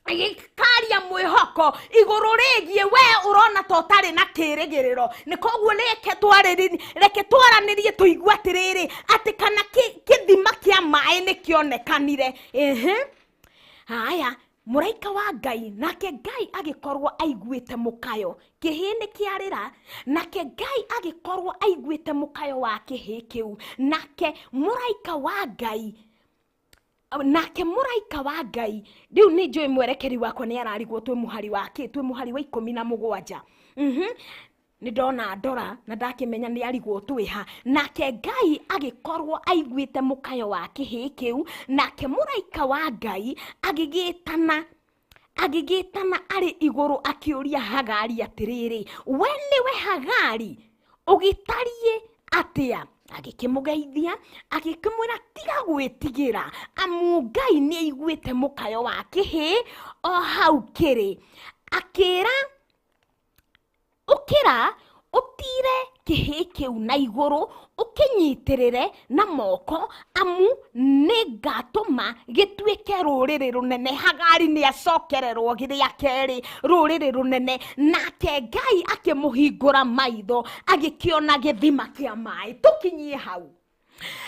gĩkaria kwaria mwĩhoko igũrũ rĩgiĩ we ũrona ta ũtarĩ na kĩrĩgĩrĩro. Nĩ koguo reke twaranĩrie tũigue atĩrĩrĩ atĩ kana kĩthima kĩa maĩ nĩ kĩonekanire. Haya, mũraika wa Ngai, nake Ngai agĩkorwo aiguĩte mũkayo, kĩhĩĩ nĩ kĩarĩra, nake Ngai agĩkorwo aiguĩte mũkayo wa kĩhĩĩ kĩu, nake mũraika wa Ngai, nake mũraika wa Ngai, rĩu nĩ njũĩ mwerekeri wakwa nĩ ararigwo twĩ mũhari wa kĩ, twĩ mũhari wa 17. Nĩ ndona ndora na ndakĩmenya nĩ arigwo twĩha. Nake Ngai agĩkorwo aiguĩte mũkayo wa kĩhĩĩ kĩu, nake mũraika wa Ngai agĩgĩtana arĩ igũrũ akĩũria Hagari atĩrĩrĩ, we nĩwe Hagari, ũgĩtariĩ atĩa? Agĩkĩmũgeithia, agĩkĩmwĩra tiga gwĩtigĩra, amu Ngai nĩ aiguĩte mũkayo wa kĩhĩĩ o hau kĩrĩ. Akĩra ũkĩra ũtire kĩhĩĩ kĩu na igũrũ, ũkĩnyitĩrĩre na moko, amu nĩngatũma gĩtuĩke rũrĩrĩ rũnene. Hagari nĩ acokererwo rĩa kerĩ, rũrĩrĩ rũnene. Nake Ngai akĩmũhingũra maitho, agĩkĩona gĩthima kĩa maĩ. Tũkinyie hau.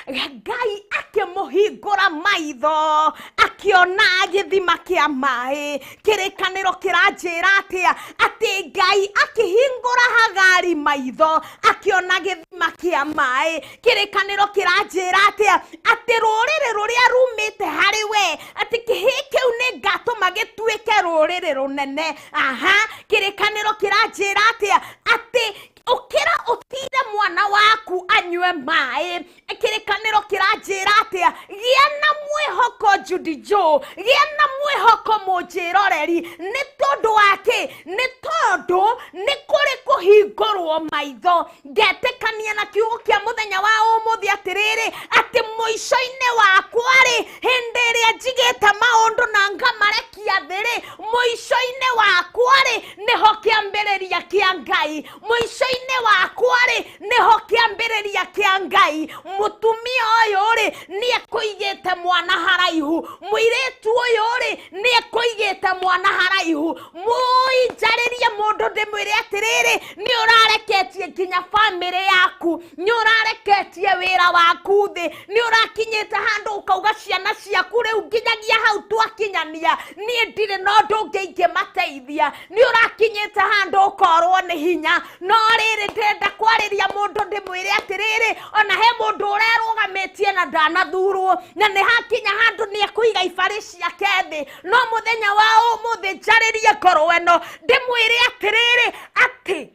Ngai akĩmũhingũra maitho, akĩona gĩthima kĩa maĩ. Kĩrĩkanĩro kĩranjĩra atĩa? Atĩ Ngai akĩhingũra Hagari maitho, akĩona gĩthima kĩa maĩ. Kĩrĩkanĩro kĩranjĩra atĩa? Atĩ rũrĩrĩ rũrĩa rumĩte harĩ we, atĩ kĩhĩĩ kĩu nĩngatũma gĩtuĩke rũrĩrĩ rũnene. Aha, kĩrĩkanĩro kĩranjĩra atĩa? Atĩ ũkĩra ũtire mwana waku anyue maĩ. Kĩrĩkanĩro kĩranjĩra atĩa? Gĩa na mwĩhoko Judy Joe, gĩa na mwĩhoko mũnjĩroreri. Nĩ tondũ wa kĩ? Nĩ tondũ nĩ kũrĩ kũhingũrwo maitho. Ngetĩkania na kiugo kĩa mũthenya wa ũmũthĩ atĩrĩrĩ, atĩ mũico-inĩ wakwa rĩ, hĩndĩ ĩrĩa njigĩte maũndũ na ngamarekia thĩ rĩ, mũico-inĩ wakwa rĩ, nĩho kĩambĩrĩria kĩa Ngai. Mũico-inĩ wakwa rĩ, nĩho kĩambĩrĩria kĩa Ngai. Mũtumia ũyũ rĩ, nĩ ekũigĩte mwana haraihu. Mũirĩtu ũyũ rĩ, nĩ ekũigĩte mwana haraihu. Mũinjarĩrie mũndũ ndĩmwĩre atĩrĩrĩ, nĩ ũrareketie nginya bamĩrĩ yaku, nĩ ũrareketie wĩra waku thĩ, nĩ ũrakinyĩte handũ ũkauga ciana ciaku rĩu nginyagia hau twakinyania, niĩ ndirĩ na ũndũ ũngĩ ingĩmateithia. Nĩ ũrakinyĩte handũ ũkorwo nĩ hinya. No rĩrĩ, ndĩrenda kwarĩria mũndũ ndĩmwĩre atĩrĩrĩ, ona he mũndũ ũrerũgamĩtie na ndanathurwo, na nĩ hakinya handũ nĩ ekũiga ibarĩ ciake thĩ. No mũthenya wa ũmũthĩ njarĩrie ngoro ĩno ndĩmwĩre atĩrĩrĩ, atĩ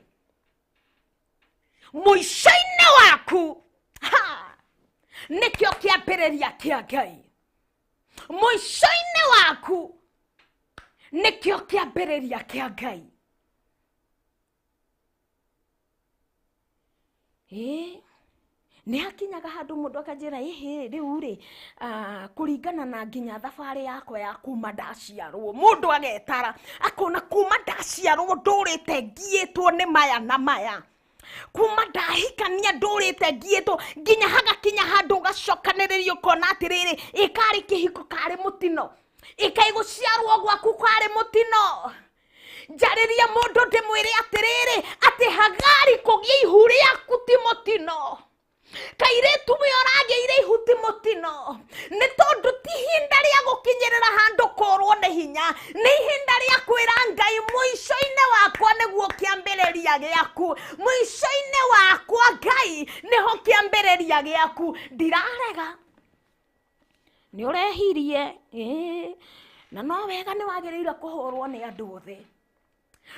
mũico-inĩ waku nĩkĩo kĩambĩrĩria kĩa Ngai. Mũico-inĩ waku nĩkĩo kĩambĩrĩria kĩa Ngai. Nĩ hakinyaga handũ mũndũ akanjĩra, ĩhĩ rĩu rĩ, kũringana na nginya thabarĩ yakwa ya kuma ndaciarwo, mũndũ agetara akona kuma ndaciarwo ndũrĩte ngiĩtwo nĩ maya na maya, kuma ndahikania ndũrĩte ngiĩtwo, nginya hagakinya handũ ũgacokanĩrĩria ũkona atĩrĩrĩ, ĩkarĩ kĩhiko karĩ mũtino, ĩkaĩ gũciarwo gwaku karĩ mũtino. Njarĩria mũndũ ndĩmwĩre atĩrĩrĩ, atĩ Hagari kũgĩa ihu rĩaku ti mũtino. Kairĩtu we ũragĩire ihu ti mũtino, nĩ tondũ ti ihinda rĩa gũkinyĩrĩra handũ kũrwo nĩ hinya, nĩ ihinda rĩa kwĩra Ngai mũico-inĩ wakwa nĩguo kĩambĩrĩria gĩaku, mũico-inĩ wakwa Ngai nĩho kĩambĩrĩria gĩaku. Ndirarega, nĩ ũrehirie, na no wega nĩ wagĩrĩire kũhũrwo nĩ andũ othe,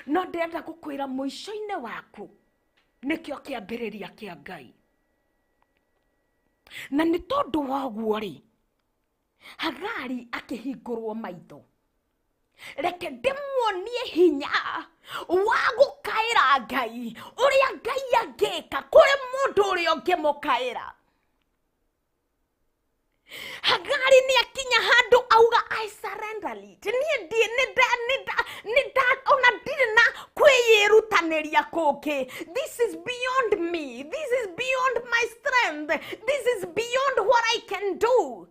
no ndĩrenda gũkwĩra mũico-inĩ waku nĩkĩo kĩambĩrĩria kĩa Ngai. Na nĩ tondũ wa ũguo rĩ, Hagari akĩhingũrwo maitho. Reke ndĩmuonie hinya wa gũkaĩra Ngai, ũrĩa Ngai angĩka kũrĩ mũndũ ũrĩa ũngĩmũkaĩra. Hagari nĩ akinya handũ auga I surrender it. Niĩ ona ndirĩ na kwĩyĩrutanĩria kũngĩ. This is beyond me. This is beyond my strength. This is beyond what I can do.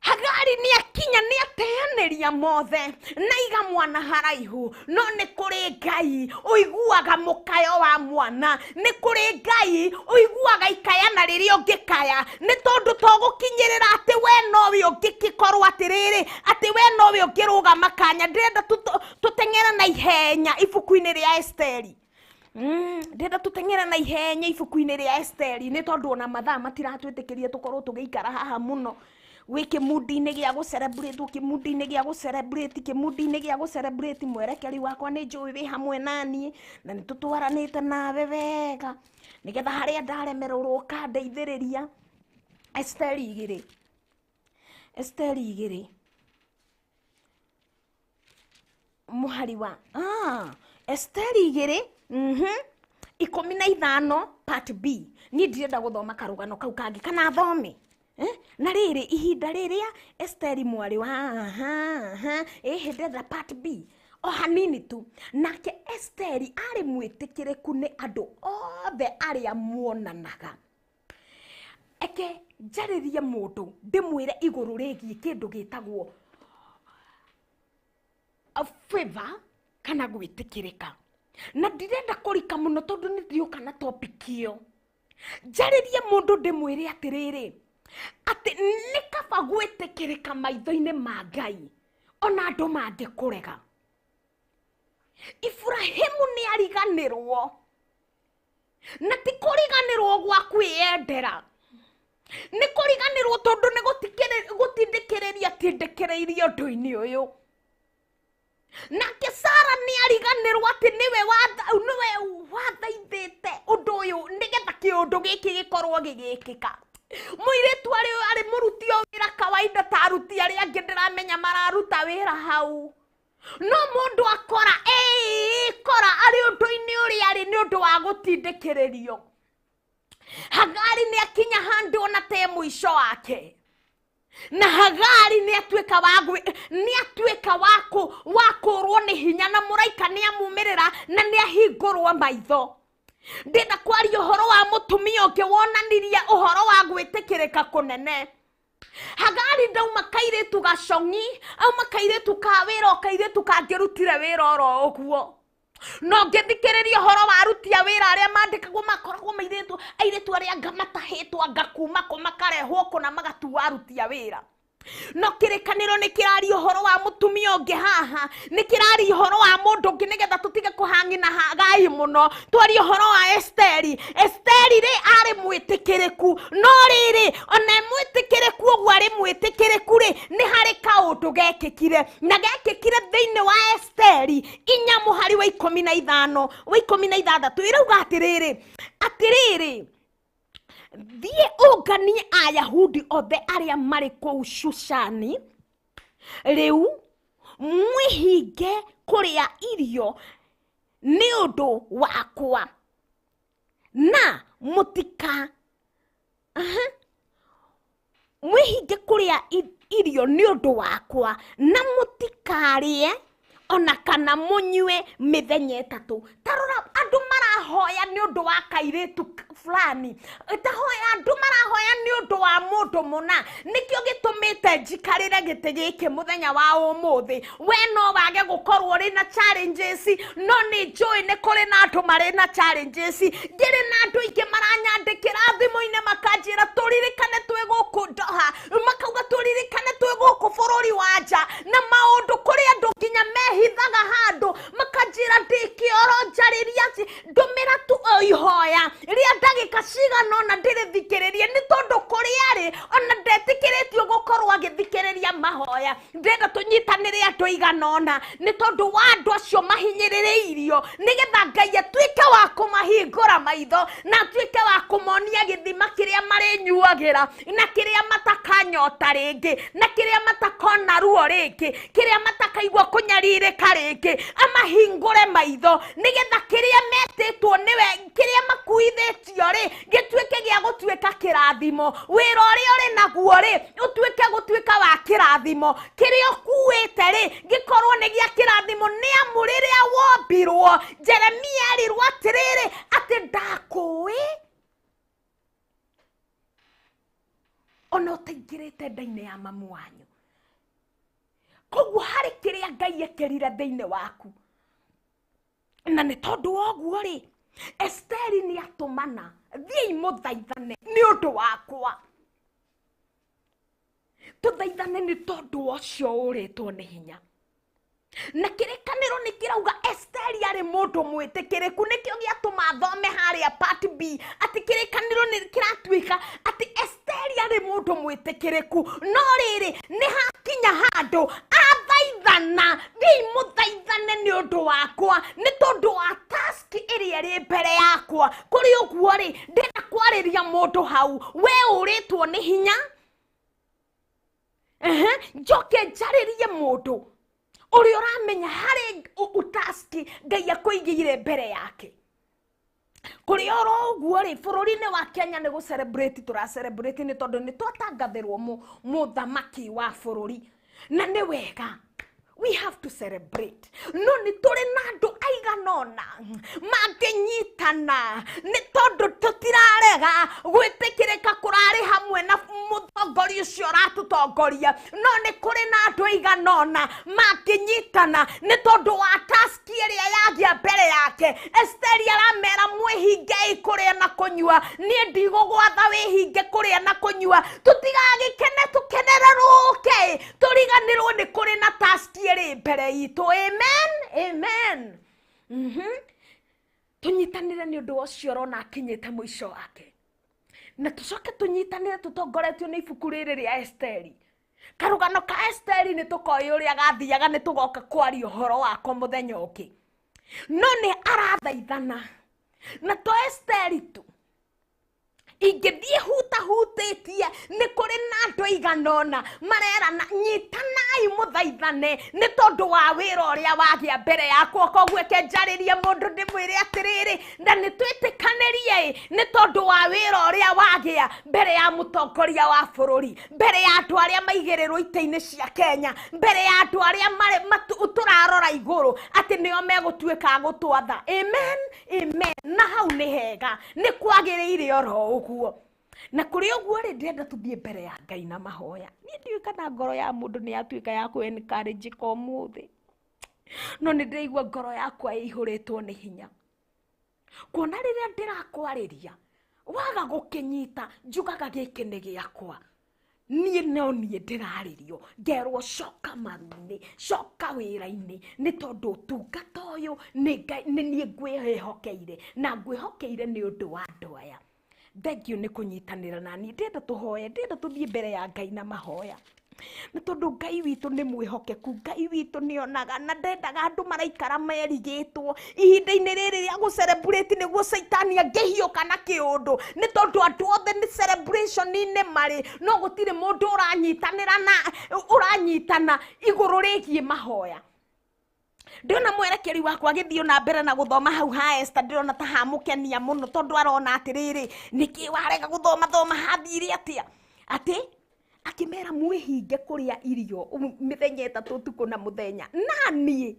Hagari Hagari nĩ akinya nĩ ateanĩria mothe na iga mwana haraihu, no nĩ kũrĩ Ngai ũiguaga mũkayo wa mwana, nĩ kũrĩ Ngai ũiguaga ikayana rĩrĩa ũngĩkaya, nĩ tondũ to gũkinyĩrĩra atĩ we nowe ũngĩgĩkorwo atĩrĩrĩ, atĩ we nowe ũngĩrũgama kanya. Ndĩrenda tũteng'ere na ihenya ibuku-inĩ rĩa Esteri. Ndĩrenda tũteng'ere na ihenya ibuku-inĩ rĩa Esteri nĩ tondũ ona mathaa matiratwĩtĩkĩria tũkorwo tũgĩikara haha mũno. Wĩ kĩmundi-inĩ gĩa gũ celebrate, kĩmundi-inĩ gĩa gũ celebrate, kĩmundi-inĩ gĩa gũ celebrate. Mwerekeri wakwa nĩ njũĩ wĩ hamwe naniĩ na nĩ tũtwaranĩte nawe wega nĩgetha harĩa ndaremererwo ũkandeithĩrĩria. Esteri igĩrĩ, Esteri igĩrĩ mũhari wa Esteri igĩrĩ 15 part B. Niĩ ndirenda gũthoma karũgano kau kangĩ kana thome. Na rĩrĩ ihinda rĩrĩa Esteri mwarĩ wa ĩhĩ ndĩrenda part B o hanini tu. Nake Esteri arĩ mwĩtĩkĩrĩku nĩ andũ othe arĩa muonanaga. Eke njarĩrie mũndũ ndĩmwĩre igũrũ rĩgiĩ kĩndũ gĩtagwo favor kana gwĩtĩkĩrĩka, na ndirenda kũrika mũno tondũ nĩ ndĩũka na topic ĩyo. Njarĩrie mũndũ ndĩmwĩre atĩrĩrĩ, atĩ nĩ kaba gwĩtĩkĩrĩka maitho-inĩ ma Ngai ona andũ mangĩkũrega. Ibrahimu nĩ ariganĩrwo, na ti kũriganĩrwo gwa kwĩyendera, nĩ kũriganĩrwo tondũ nĩ gũtindĩkĩrĩria tindĩkĩrĩirie ũndũ-inĩ ũyũ. Nake Sara nĩ ariganĩrwo atĩ nĩwe wathaithĩte ũndũ ũyũ nĩgetha kĩũndũ gĩkĩ gĩkorwo gĩgĩkĩka. Mũirĩtu arĩ mũruti o wĩra kawaida ta aruti arĩa angĩ ndĩramenya mararuta wĩra hau, no mũndũ akora kora arĩ ũndũ-inĩ ũrĩa arĩ nĩ ũndũ wa gũtindĩkĩrĩrio. Hagari nĩ akinya handũ ona te mũico wake, na Hagari nĩ atuĩka wa kũrwo nĩ hinya, na mũraika nĩ amumĩrĩra na nĩ ahingũrwo maitho. Ndĩrenda kwaria ũhoro wa mũtumia ũngĩ wonanirie ũhoro wa gwĩtĩkĩrĩka kũnene. Hagari ndauma kairĩtu gacong'i, auma kairĩtu ka wĩra, o kairĩtu kangĩrutire wĩra oro ũguo. No ngĩthikĩrĩria ũhoro wa aruti a wĩra arĩa mandĩkagwo makoragwo mairĩtu, airĩtu arĩa anga matahĩtwo anga kuma kũ makarehwo kũ na magatuo aruti a wĩra. No kĩrĩkanĩro nĩ kĩraria ũhoro wa mũtumia ũngĩ haha, nĩ kĩraria ũhoro wa mũndũ ũngĩ nĩgetha tũtige kũhang'ina Hagai mũno. Twarie ũhoro wa Esteri. Esteri rĩ arĩ mwĩtĩkĩrĩku, no rĩrĩ ona e mwĩtĩkĩrĩku ũguo arĩ mwĩtĩkĩrĩku rĩ, nĩ harĩ kaũndũ gekĩkire, na gekĩkire thĩinĩ wa Esteri 4 mũhari wa 15 wa 16 ĩrauga atĩrĩrĩ, atĩrĩrĩ, thiĩ ũnganie Ayahudi othe arĩa marĩ kũu Shushani rĩu, mwĩhinge kũrĩa irio nĩ ũndũ wakwa, na mũtika mwĩhinge kũrĩa irio nĩ ũndũ wakwa, na mũtikarĩe ona kana mũnyue mĩthenya 3. Ta rora andũ marahoya nĩ ũndũ wa kairĩtu fulani, ta hoya andũ marahoya nĩ ũndũ wa mũndũ mũna. Nĩkĩo gĩtũmĩte njikarĩre gĩtĩ gĩkĩ mũthenya wa ũmũthĩ. We no wage gũkorwo ũrĩ na challenges, no nĩ njũĩ nĩ kũrĩ na andũ marĩ na challenges. Ngĩrĩ na andũ aingĩ maranyandĩkĩra thimũ-inĩ makanjĩra tũririkane twĩ gũkũ Doha, makauga tũririkane twĩ gũkũ bũrũri wa nja, na maũndũ kũrĩ andũ nginya mehithaga handũ, makanjĩra ndĩ kĩoro njarĩria ndũmĩra tu o ihoya rĩa ndagĩka cigana ũna ndĩrĩthikĩrĩrie, nĩ tondũ kũrĩa arĩ ona ndetĩkĩrĩtio gũkorwo agĩthikĩrĩria mahoya. Ndĩrenda tũnyitanĩre andũ aigana ũna nĩ tondũ wa andũ acio mahinyĩrĩrĩirio, nĩgetha Ngai atuĩke wa kũmahingũra maitho na atuĩke wa kũmonia gĩthima kĩrĩa marĩnyuagĩra, na kĩrĩa matakanyota rĩngĩ, na kĩrĩa matakona ruo rĩngĩ, kĩrĩa matakaigua kũnyarirĩka rĩngĩ. Amahingũre maitho nĩgetha kĩrĩa metĩtwo nĩwe, kĩrĩa makuithĩtio rĩ, gĩtuĩke gĩa gũtuĩka kĩrathimo. Wĩra ũrĩa ũrĩ naguo rĩ, ũtuĩke gũtuĩka wa kĩrathimo. Kĩrĩa ũkuĩte rĩ, gĩkorwo nĩ gĩa kĩrathimo. Nĩ amu rĩrĩa wombirwo, Jeremia erirwo atĩrĩrĩ, atĩ ndakũĩ ona ũtaingĩrĩte nda-inĩ ya mamu wanyu. Koguo harĩ kĩrĩa Ngai ekĩrire thĩinĩ waku, na nĩ tondũ wa ũguo rĩ, Esteri nĩ atũmana, thiĩi mũthaithane nĩ ũndũ wakwa, tũthaithane nĩ tondũ wa ũcio ũrĩtwo nĩ hinya. Na kĩrĩkanĩro nĩ kĩrauga Esteri arĩ mũndũ mwĩtĩkĩrĩku, nĩkĩo gĩatũma thome harĩa part B atĩ kĩrĩkanĩro nĩ kĩratuĩka atĩ Esteri arĩ mũndũ mwĩtĩkĩrĩku. No rĩrĩ, nĩ hakinya handũ athaithana, thiĩi mũthaithane nĩ ũndũ wakwa, nĩ tondũ wa task ĩrĩa ĩrĩ mbere yakwa. Kũrĩ ũguo rĩ, ndĩrenda kwarĩria mũndũ hau, we ũrĩtwo nĩ hinya. Njoke njarĩrie mũndũ ũrĩa ũramenya harĩ task Ngai akũigĩire mbere yake. Kũrĩ oro ũguo rĩ, bũrũri-inĩ wa Kenya nĩ gũ celebrate tũra celebrate nĩ tondũ nĩ twatangathĩrwo mũthamaki wa bũrũri, na nĩ wega, we have to celebrate. No nĩ tũrĩ na andũ aigana ũna mangĩnyitana, nĩ tondũ tũtirarega gwĩtĩkĩrĩka kũrarĩ hamwe na mũtongoria ũcio ũratũtongoria, no nĩ kũrĩ na andũ aigana ũna mangĩnyitana nĩ tondũ wa task ĩrĩa yagĩa mbere yake. Esteri aramera mwĩhingei kũrĩa na kũnyua, niĩ ndigũgwatha wĩhinge kũrĩa na kũnyua, tũtigagĩkene tũkenererũke tũriganĩrwo nĩ kũrĩ na task ĩrĩ mbere itũ. Amen, amen. Tũnyitanĩre nĩ ũndũ wa ũcio ũrona akinyĩte mũico wake, na tũcoke tũnyitanĩre tũtongoretio nĩ ibuku rĩrĩ rĩa Esteri. Karũgano ka Esteri nĩ tũkoĩ ũrĩa gathiaga, nĩ tũgoka kwaria ũhoro wako mũthenya ũngĩ. No nĩ arathaithana na to Esteri tu, ingĩthiĩ hutahutĩtie nĩ kũrĩ na andũ aigana ũna marerana nyitanai mũthaithane nĩ tondũ wa wĩra ũrĩa wagĩa mbere yakwa. Koguo eke njarĩrie mũndũ ndĩmwĩre atĩrĩrĩ, na nĩ twĩtĩkanĩrie nĩ tondũ wa wĩra ũrĩa wagĩa mbere ya mũtongoria wa bũrũri, mbere ya andũ arĩa maigĩrĩrwo itĩ-inĩ cia Kenya, mbere ya andũ arĩa tũrarora igũrũ atĩ nĩo megũtuĩka a gũtwatha. Amen, amen. Na hau nĩ hega, nĩ kwagĩrĩire oro ũguo. Na kũrĩ ũguo rĩ, ndĩrenda tũthiĩ mbere ya Ngai na mahoya. Niĩ ndiũĩ kana ngoro ya mũndũ nĩ yatuĩka ya kũ encourage ka ũmũthĩ, no nĩ ndĩraigua ngoro yakwa ĩihũrĩtwo nĩ hinya kuona rĩrĩa ndĩrakwarĩria waga gũkĩnyita, njugaga gĩkĩ nĩ gĩakwa niĩ, no niĩ ndĩrarĩrio ngerwo coka maru-inĩ, coka wĩra-inĩ, nĩ tondũ ũtungata ũyũ nĩ Ngai, nĩ niĩ ngwĩhokeire na ngwĩhokeire nĩ ũndũ wa andũ aya. Thank you nĩ kũnyitanĩra na niĩ. Ndĩrenda tũhoye, ndĩrenda tũthiĩ mbere ya Ngai na mahoya, nĩ tondũ Ngai witũ nĩ mwĩhokeku, Ngai witũ nĩ onaga na ndendaga andũ maraikara merigĩtwo ihinda-inĩ rĩrĩ rĩa gũ celebrate, nĩguo caitani angĩhiũka na kĩũndũ, nĩ tondũ andũ othe nĩ celebration-inĩ marĩ, no gũtirĩ mũndũ ũranyitanĩra na ũranyitana igũrũ rĩgiĩ mahoya. Ndĩrona mwerekeri wakwa agĩthiĩ na mbere na gũthoma hau ha Esther, ndĩrona ta hamũkenia mũno, tondũ arona atĩrĩrĩ, nĩkĩ warega gũthoma thoma, hathire atĩa? Atĩ akĩmera mwĩhinge kũrĩa irio mĩthenya 3 ũtukũ na mũthenya, na niĩ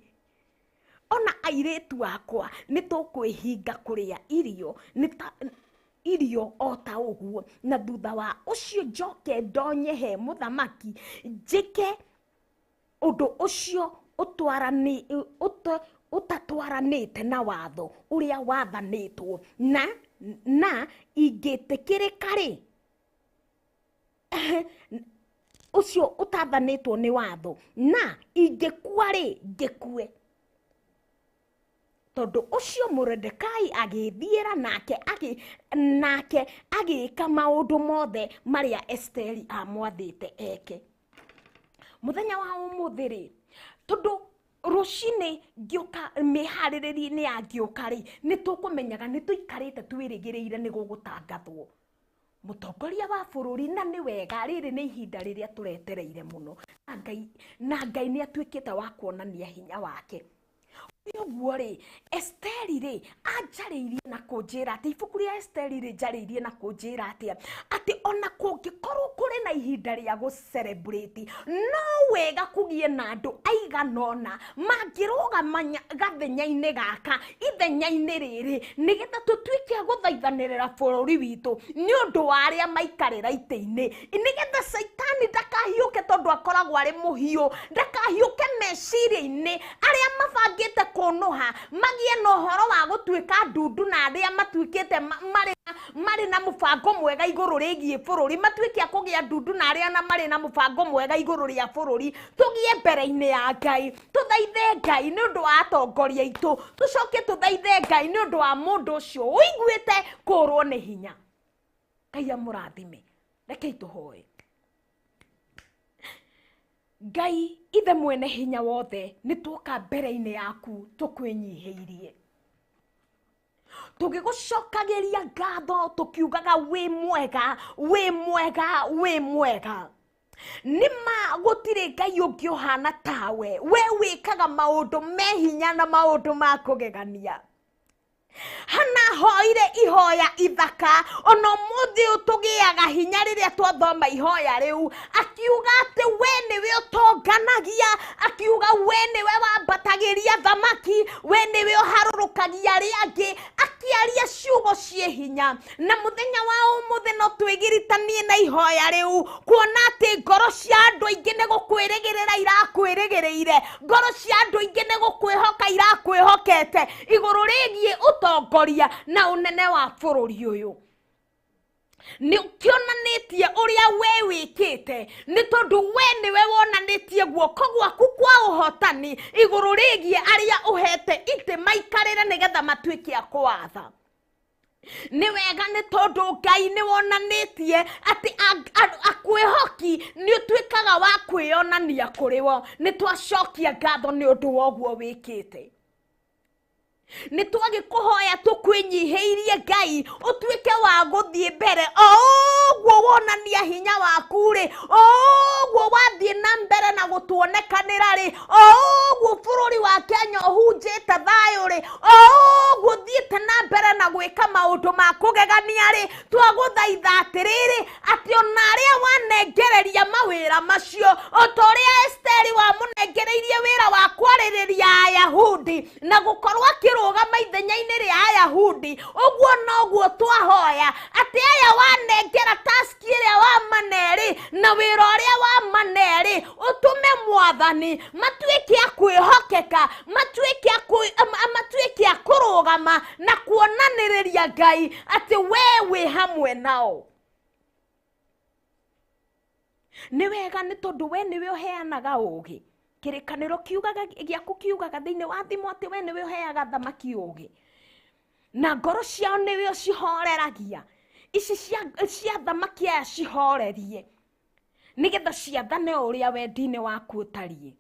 ona airĩtu akwa nĩ tũkwĩhinga kũrĩa irio nĩ ta irio o ta ũguo, na thutha wa ũcio njoke ndonye he mũthamaki njĩke ũndũ ũcio ũtatwaranĩte na watho ũrĩa wathanĩtwo, na ingĩtĩkĩrĩka rĩ, ũcio ũtathanĩtwo nĩ watho, na ingĩkua rĩ, ngĩkue. Tondũ ũcio Moredekai agĩthiĩra nake agĩka maũndũ mothe marĩa Esteri amwathĩte eke. Mũthenya wa ũmũthĩ rĩ, tondũ rũcinĩ ngĩũka mĩharĩrĩria-inĩ ya ngĩũka rĩ, nĩ tũkũmenyaga nĩ tũikarĩte twĩrĩgĩrĩire nĩ gũgũtangathwo mũtongoria wa bũrũri, na nĩ wega, rĩrĩ nĩ ihinda rĩrĩa tũretereire mũno, na Ngai nĩ atuĩkĩte wa kuonania hinya wake. Ũguo rĩ, Esteri rĩ, anjarĩirie na kũnjĩra atĩ ibuku rĩa Esteri rĩ, njarĩirie na kũnjĩra atĩa? Atĩ ona kũngĩkorwo kũrĩ na ihinda ihinda rĩa gũ celebrate. No wega kũgĩe na andũ aigana ũna mangĩrũgama gathenya-inĩ gaka, ithenya-inĩ rĩrĩ, nĩgetha tũtuĩke a gũthaithanĩrĩra bũrũri witũ nĩ ũndũ wa arĩa maikarĩra itĩ-inĩ, nĩgetha caitani ndakahiũke tondũ akoragwo arĩ mũhiũ, ndakahiũke meciria-inĩ arĩa mabangĩte kũnũha magĩe na ũhoro wa gũtuĩka ndundu na arĩa matuĩkĩte marĩ na mũbango mwega igũrũ rĩgiĩ bũrũri, matuĩke a kũgĩa ndundu na arĩa na marĩ na mũbango mwega igũrũ rĩa bũrũri. Tũgĩe mbere-inĩ ya Ngai, tũthaithe Ngai nĩ ũndũ wa atongoria aitũ, tũcoke tũthaithe Ngai nĩ ũndũ wa mũndũ ũcio ũiguĩte kũrwo nĩ hinya. Ngai amũrathime. Rekei tũhoe. Ngai ithe mwene hinya wothe, nĩ tuoka mbere-inĩ yaku tũkwĩnyihĩirie, tũgĩgũcokagĩria ngatho tũkiugaga wĩ mwega, wĩ mwega, wĩ mwega. Nĩ ma gũtirĩ Ngai ũngĩ ũhana tawe, we wĩkaga maũndũ me hinya na maũndũ ma kũgegania. Hana hoire ihoya ithaka, ona ũmũthĩ ũyũ tũgĩaga hinya rĩrĩa twathoma ihoya rĩu, akiuga atĩ we nĩwe ũtonganagia, akiuga we nĩwe wambatagĩria thamaki, we nĩwe ũharũrũkagia arĩa angĩ, akĩaria ciugo ciĩ hinya. Na mũthenya wa ũmũthĩ no twĩgiritanie na ihoya rĩu, kuona atĩ ngoro cia andũ aingĩ nĩ gũkwĩrĩgĩrĩra irakwĩrĩgĩrĩire, ngoro cia andũ aingĩ nĩ gũkwĩhoka irakwĩhokete igũrũ rĩgiĩ ũtongoria na ũnene wa bũrũri ũyũ. Nĩ ũkĩonanĩtie ũrĩa we wĩkĩte, nĩ tondũ we nĩwe wonanĩtie guoko gwaku kwa ũhotani igũrũ rĩgiĩ arĩa ũhete itĩ maikarĩre nĩgetha matuĩke a kũwatha. Nĩ wega nĩ tondũ Ngai nĩ wonanĩtie atĩ akwĩhoki nĩ ũtuĩkaga wa kwĩyonania kũrĩ wo. Nĩ twacokia ngatho nĩ ũndũ wa ũguo wĩkĩte. Nĩ twagĩkũhoya tũkwĩnyihĩirie Ngai, ũtuĩke wa gũthiĩ mbere o ũguo wonania hinya waku rĩ, o ũguo wathiĩ na mbere na gũtuonekanĩra rĩ, o ũguo bũrũri wa Kenya ũhunjĩte thayũ rĩ, o ũguo ũthiĩte na mbere na gwĩka maũndũ ma kũgegania rĩ, twagũthaitha atĩrĩrĩ atĩ ona arĩa wanengereria mawĩra macio, o ta ũrĩa Esteri wamũnengereirie wĩra wa kwarĩrĩria Ayahudi na gũkorwo akĩrũgama ithenya-inĩ rĩa Ayahudi, ũguo noguo twahoya atĩ aya wanengera taski ĩrĩa wamane rĩ, na wĩra ũrĩa wamane rĩ, ũtũme Mwathani matuĩke a kwĩhokeka, matuĩke a kũrũgama na kuonanĩrĩria Ngai atĩ we wĩ hamwe nao. Nĩ wega nĩ tondũ we nĩwe ũheanaga ũũgĩ. Kĩrĩkanĩro kiugaga gĩaku kiugaga thĩinĩ wa thimo atĩ we nĩwe ũheaga thamaki ũũgĩ, na ngoro ciao nĩwe ũcihoreragia. Ici cia thamaki aya cihorerie nĩgetha ciathane o ũrĩa wendi-inĩ waku ũtariĩ.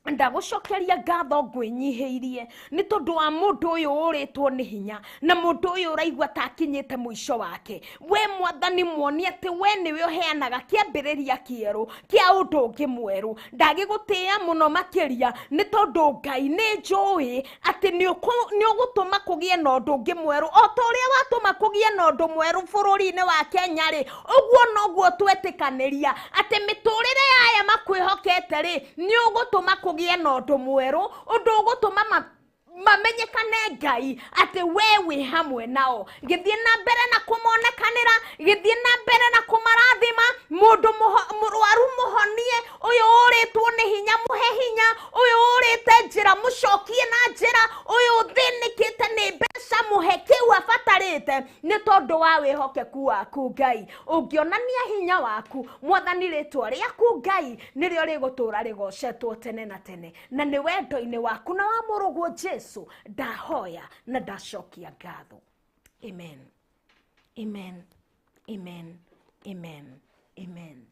Ndagũcokeria ngatho ngwĩnyihĩirie nĩ tondũ wa mũndũ ũyũ ũrĩtwo nĩ hinya na mũndũ ũyũ ũraigua ta akinyĩte mũico wake. We Mwathani muonie atĩ we nĩwe ũheanaga kĩambĩrĩria kĩerũ kĩa ũndũ ũngĩ mwerũ. Ndagĩgũtĩĩa mũno makĩria nĩ tondũ Ngai nĩ njũĩ atĩ nĩ ũgũtũma kũgĩe na ũndũ ũngĩ mwerũ. O ta ũrĩa watũma kũgĩe na ũndũ mwerũ bũrũri-inĩ wa Kenya rĩ, ũguo noguo twetĩkanĩria atĩ mĩtũrĩre ya aya makwĩhokete rĩ, nĩ ũgũtũma kũgĩe na ũndũ mwerũ, ũndũ ũgũtũma mamenyekane Ngai atĩ we wĩ hamwe nao. Gĩthiĩ na mbere na kũmonekanĩra, gĩthiĩ na mbere na kũmarathima. Mũndũ mũrwaru mũhonie, ũyũ ũrĩtwo nĩ hinya mũhe hinya, ũyũ ũrĩte njĩra mũcokie na njĩra, ũyũ ũthĩnĩkĩte nĩ mbeca mũhe kĩu abatarĩte nĩ tondũ wa wĩhokeku waku Ngai. Ũngĩonania hinya waku Mwathani, rĩtwa rĩaku Ngai nĩrĩo rĩgũtũũra rĩgocetwo tene na tene, na nĩ wendo-inĩ waku na wa mũrũguo Jesu ndahoya na ndacokia ngatho. Amen. Amen. Amen. Amen. Amen.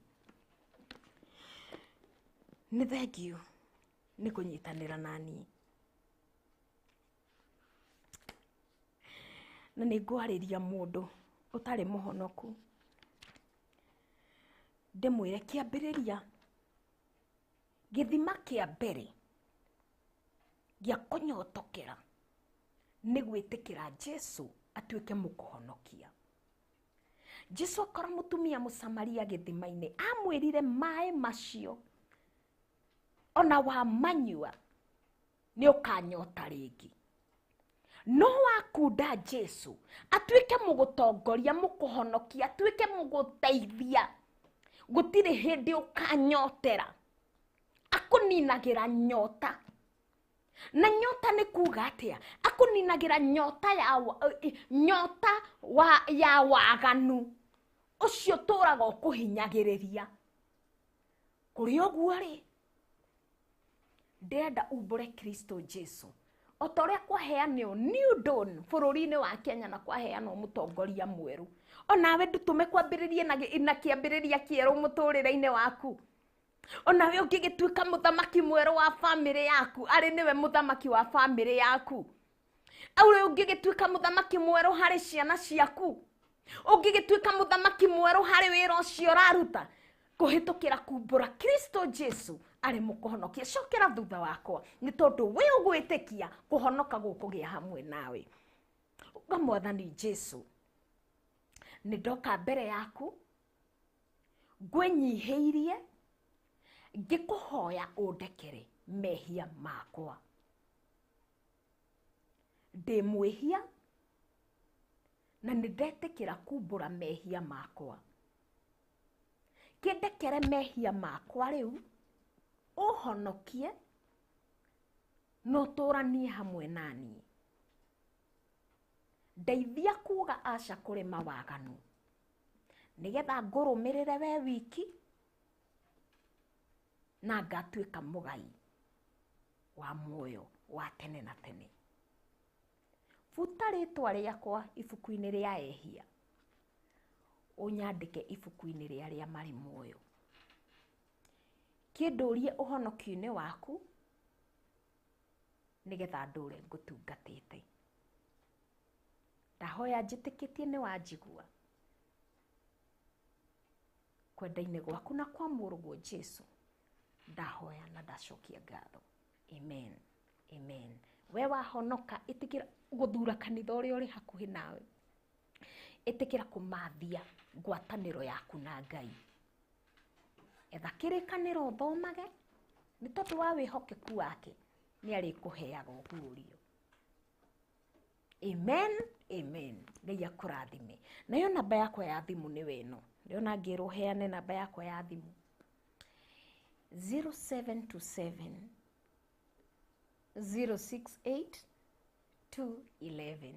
Nĩ thengiũ nĩ kũnyitanĩra nani, na nĩ ngwarĩria mũndũ ũtarĩ mũhonoku ndĩmwĩre kĩambĩrĩria gĩthima kĩa mbere gĩa kũnyotokera nĩ gwĩtĩkĩra Jesu atuĩke mũkũhonokia. Jesu akora mũtumia Mũsamaria gĩthima-inĩ, amwĩrire maĩ macio ona wamanyua nĩ ũkanyota rĩngĩ. No wakunda Jesu atuĩke mũgũtongoria, mũkũhonokia, atuĩke mũgũteithia, gũtirĩ hĩndĩ ũkanyotera. Akũninagĩra nyota. Na nyota nĩ kuga atĩa? Akũninagĩra nyota ya nyota ya waganu ũcio tũraga ũkũhinyagĩrĩria. Kũrĩ ũguo rĩ, ndĩrenda umbũre Kristo Jesu o ta ũrĩa kwaheanwo New Dawn bũrũri-inĩ wa Kenya na kwaheanwo mũtongoria mwerũ, onawe ndũtũme kwambĩrĩrie na kĩambĩrĩria kĩerũ mũtũrĩre-inĩ waku. Onawe ũngĩgĩtuĩka mũthamaki mwerũ wa bamĩrĩ yaku, arĩ nĩwe mũthamaki wa bamĩrĩ yaku. Aure ũngĩgĩtuĩka mũthamaki mwerũ harĩ ciana ciaku, ũngĩgĩtuĩka mũthamaki mwerũ harĩ wĩra ũcio ũraruta, kũhĩtũkĩra kumbũra Kristo Jesu arĩ mũkũhonokia. Cokera thutha wakwa nĩ tondũ wĩ ũgwĩtĩkia kũhonoka gũkũgĩa hamwe nawe. Uga Mwathani Jesu, nĩ ndoka mbere yaku ngwĩnyihĩirie ngĩkũhoya ũndekere mehia makwa. Ndĩ mwĩhia na nĩ ndetĩkĩra kumbũra mehia makwa. Kĩndekere mehia makwa rĩu, ũhonokie na ũtũranie hamwe naniĩ. Ndeithia kuga aca kũrĩ mawaganu, nĩgetha ngũrũmĩrĩre we wiki na ngatuĩka mũgai wa muoyo wa tene na tene. Buta rĩtwa rĩakwa ibuku-inĩ rĩa ehia, ũnyandĩke ibuku-inĩ rĩa arĩa marĩ muoyo. Kĩndũrie ũhonokio-inĩ waku nĩgetha ndũre ngũtungatĩte. Ndahoya njĩtĩkĩtie nĩ wanjigua. Kwenda-inĩ gwaku na kwa mũrũguo Jesu ndahoya na ndacokia ngatho. Amen. Amen. We wahonoka, ĩtĩkĩra gũthura kanitha ũrĩa ũrĩ hakuhĩ nawe. Ĩtĩkĩra kũmathia ngwatanĩro yaku na Ngai. Etha kĩrĩkanĩro ũthomage, nĩ tondũ wa wĩhokeku wake nĩ arĩkũheaga ũguũrio. Amen. Amen. Ngai akũrathime. Nayo namba yakwa ya thimũ nĩ weno. Ndĩrona ngĩrwo heane namba yakwa ya thimũ. 0727 068 211.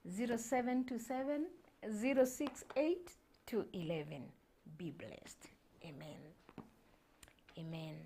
0727 068 211. Be blessed. Amen. Amen.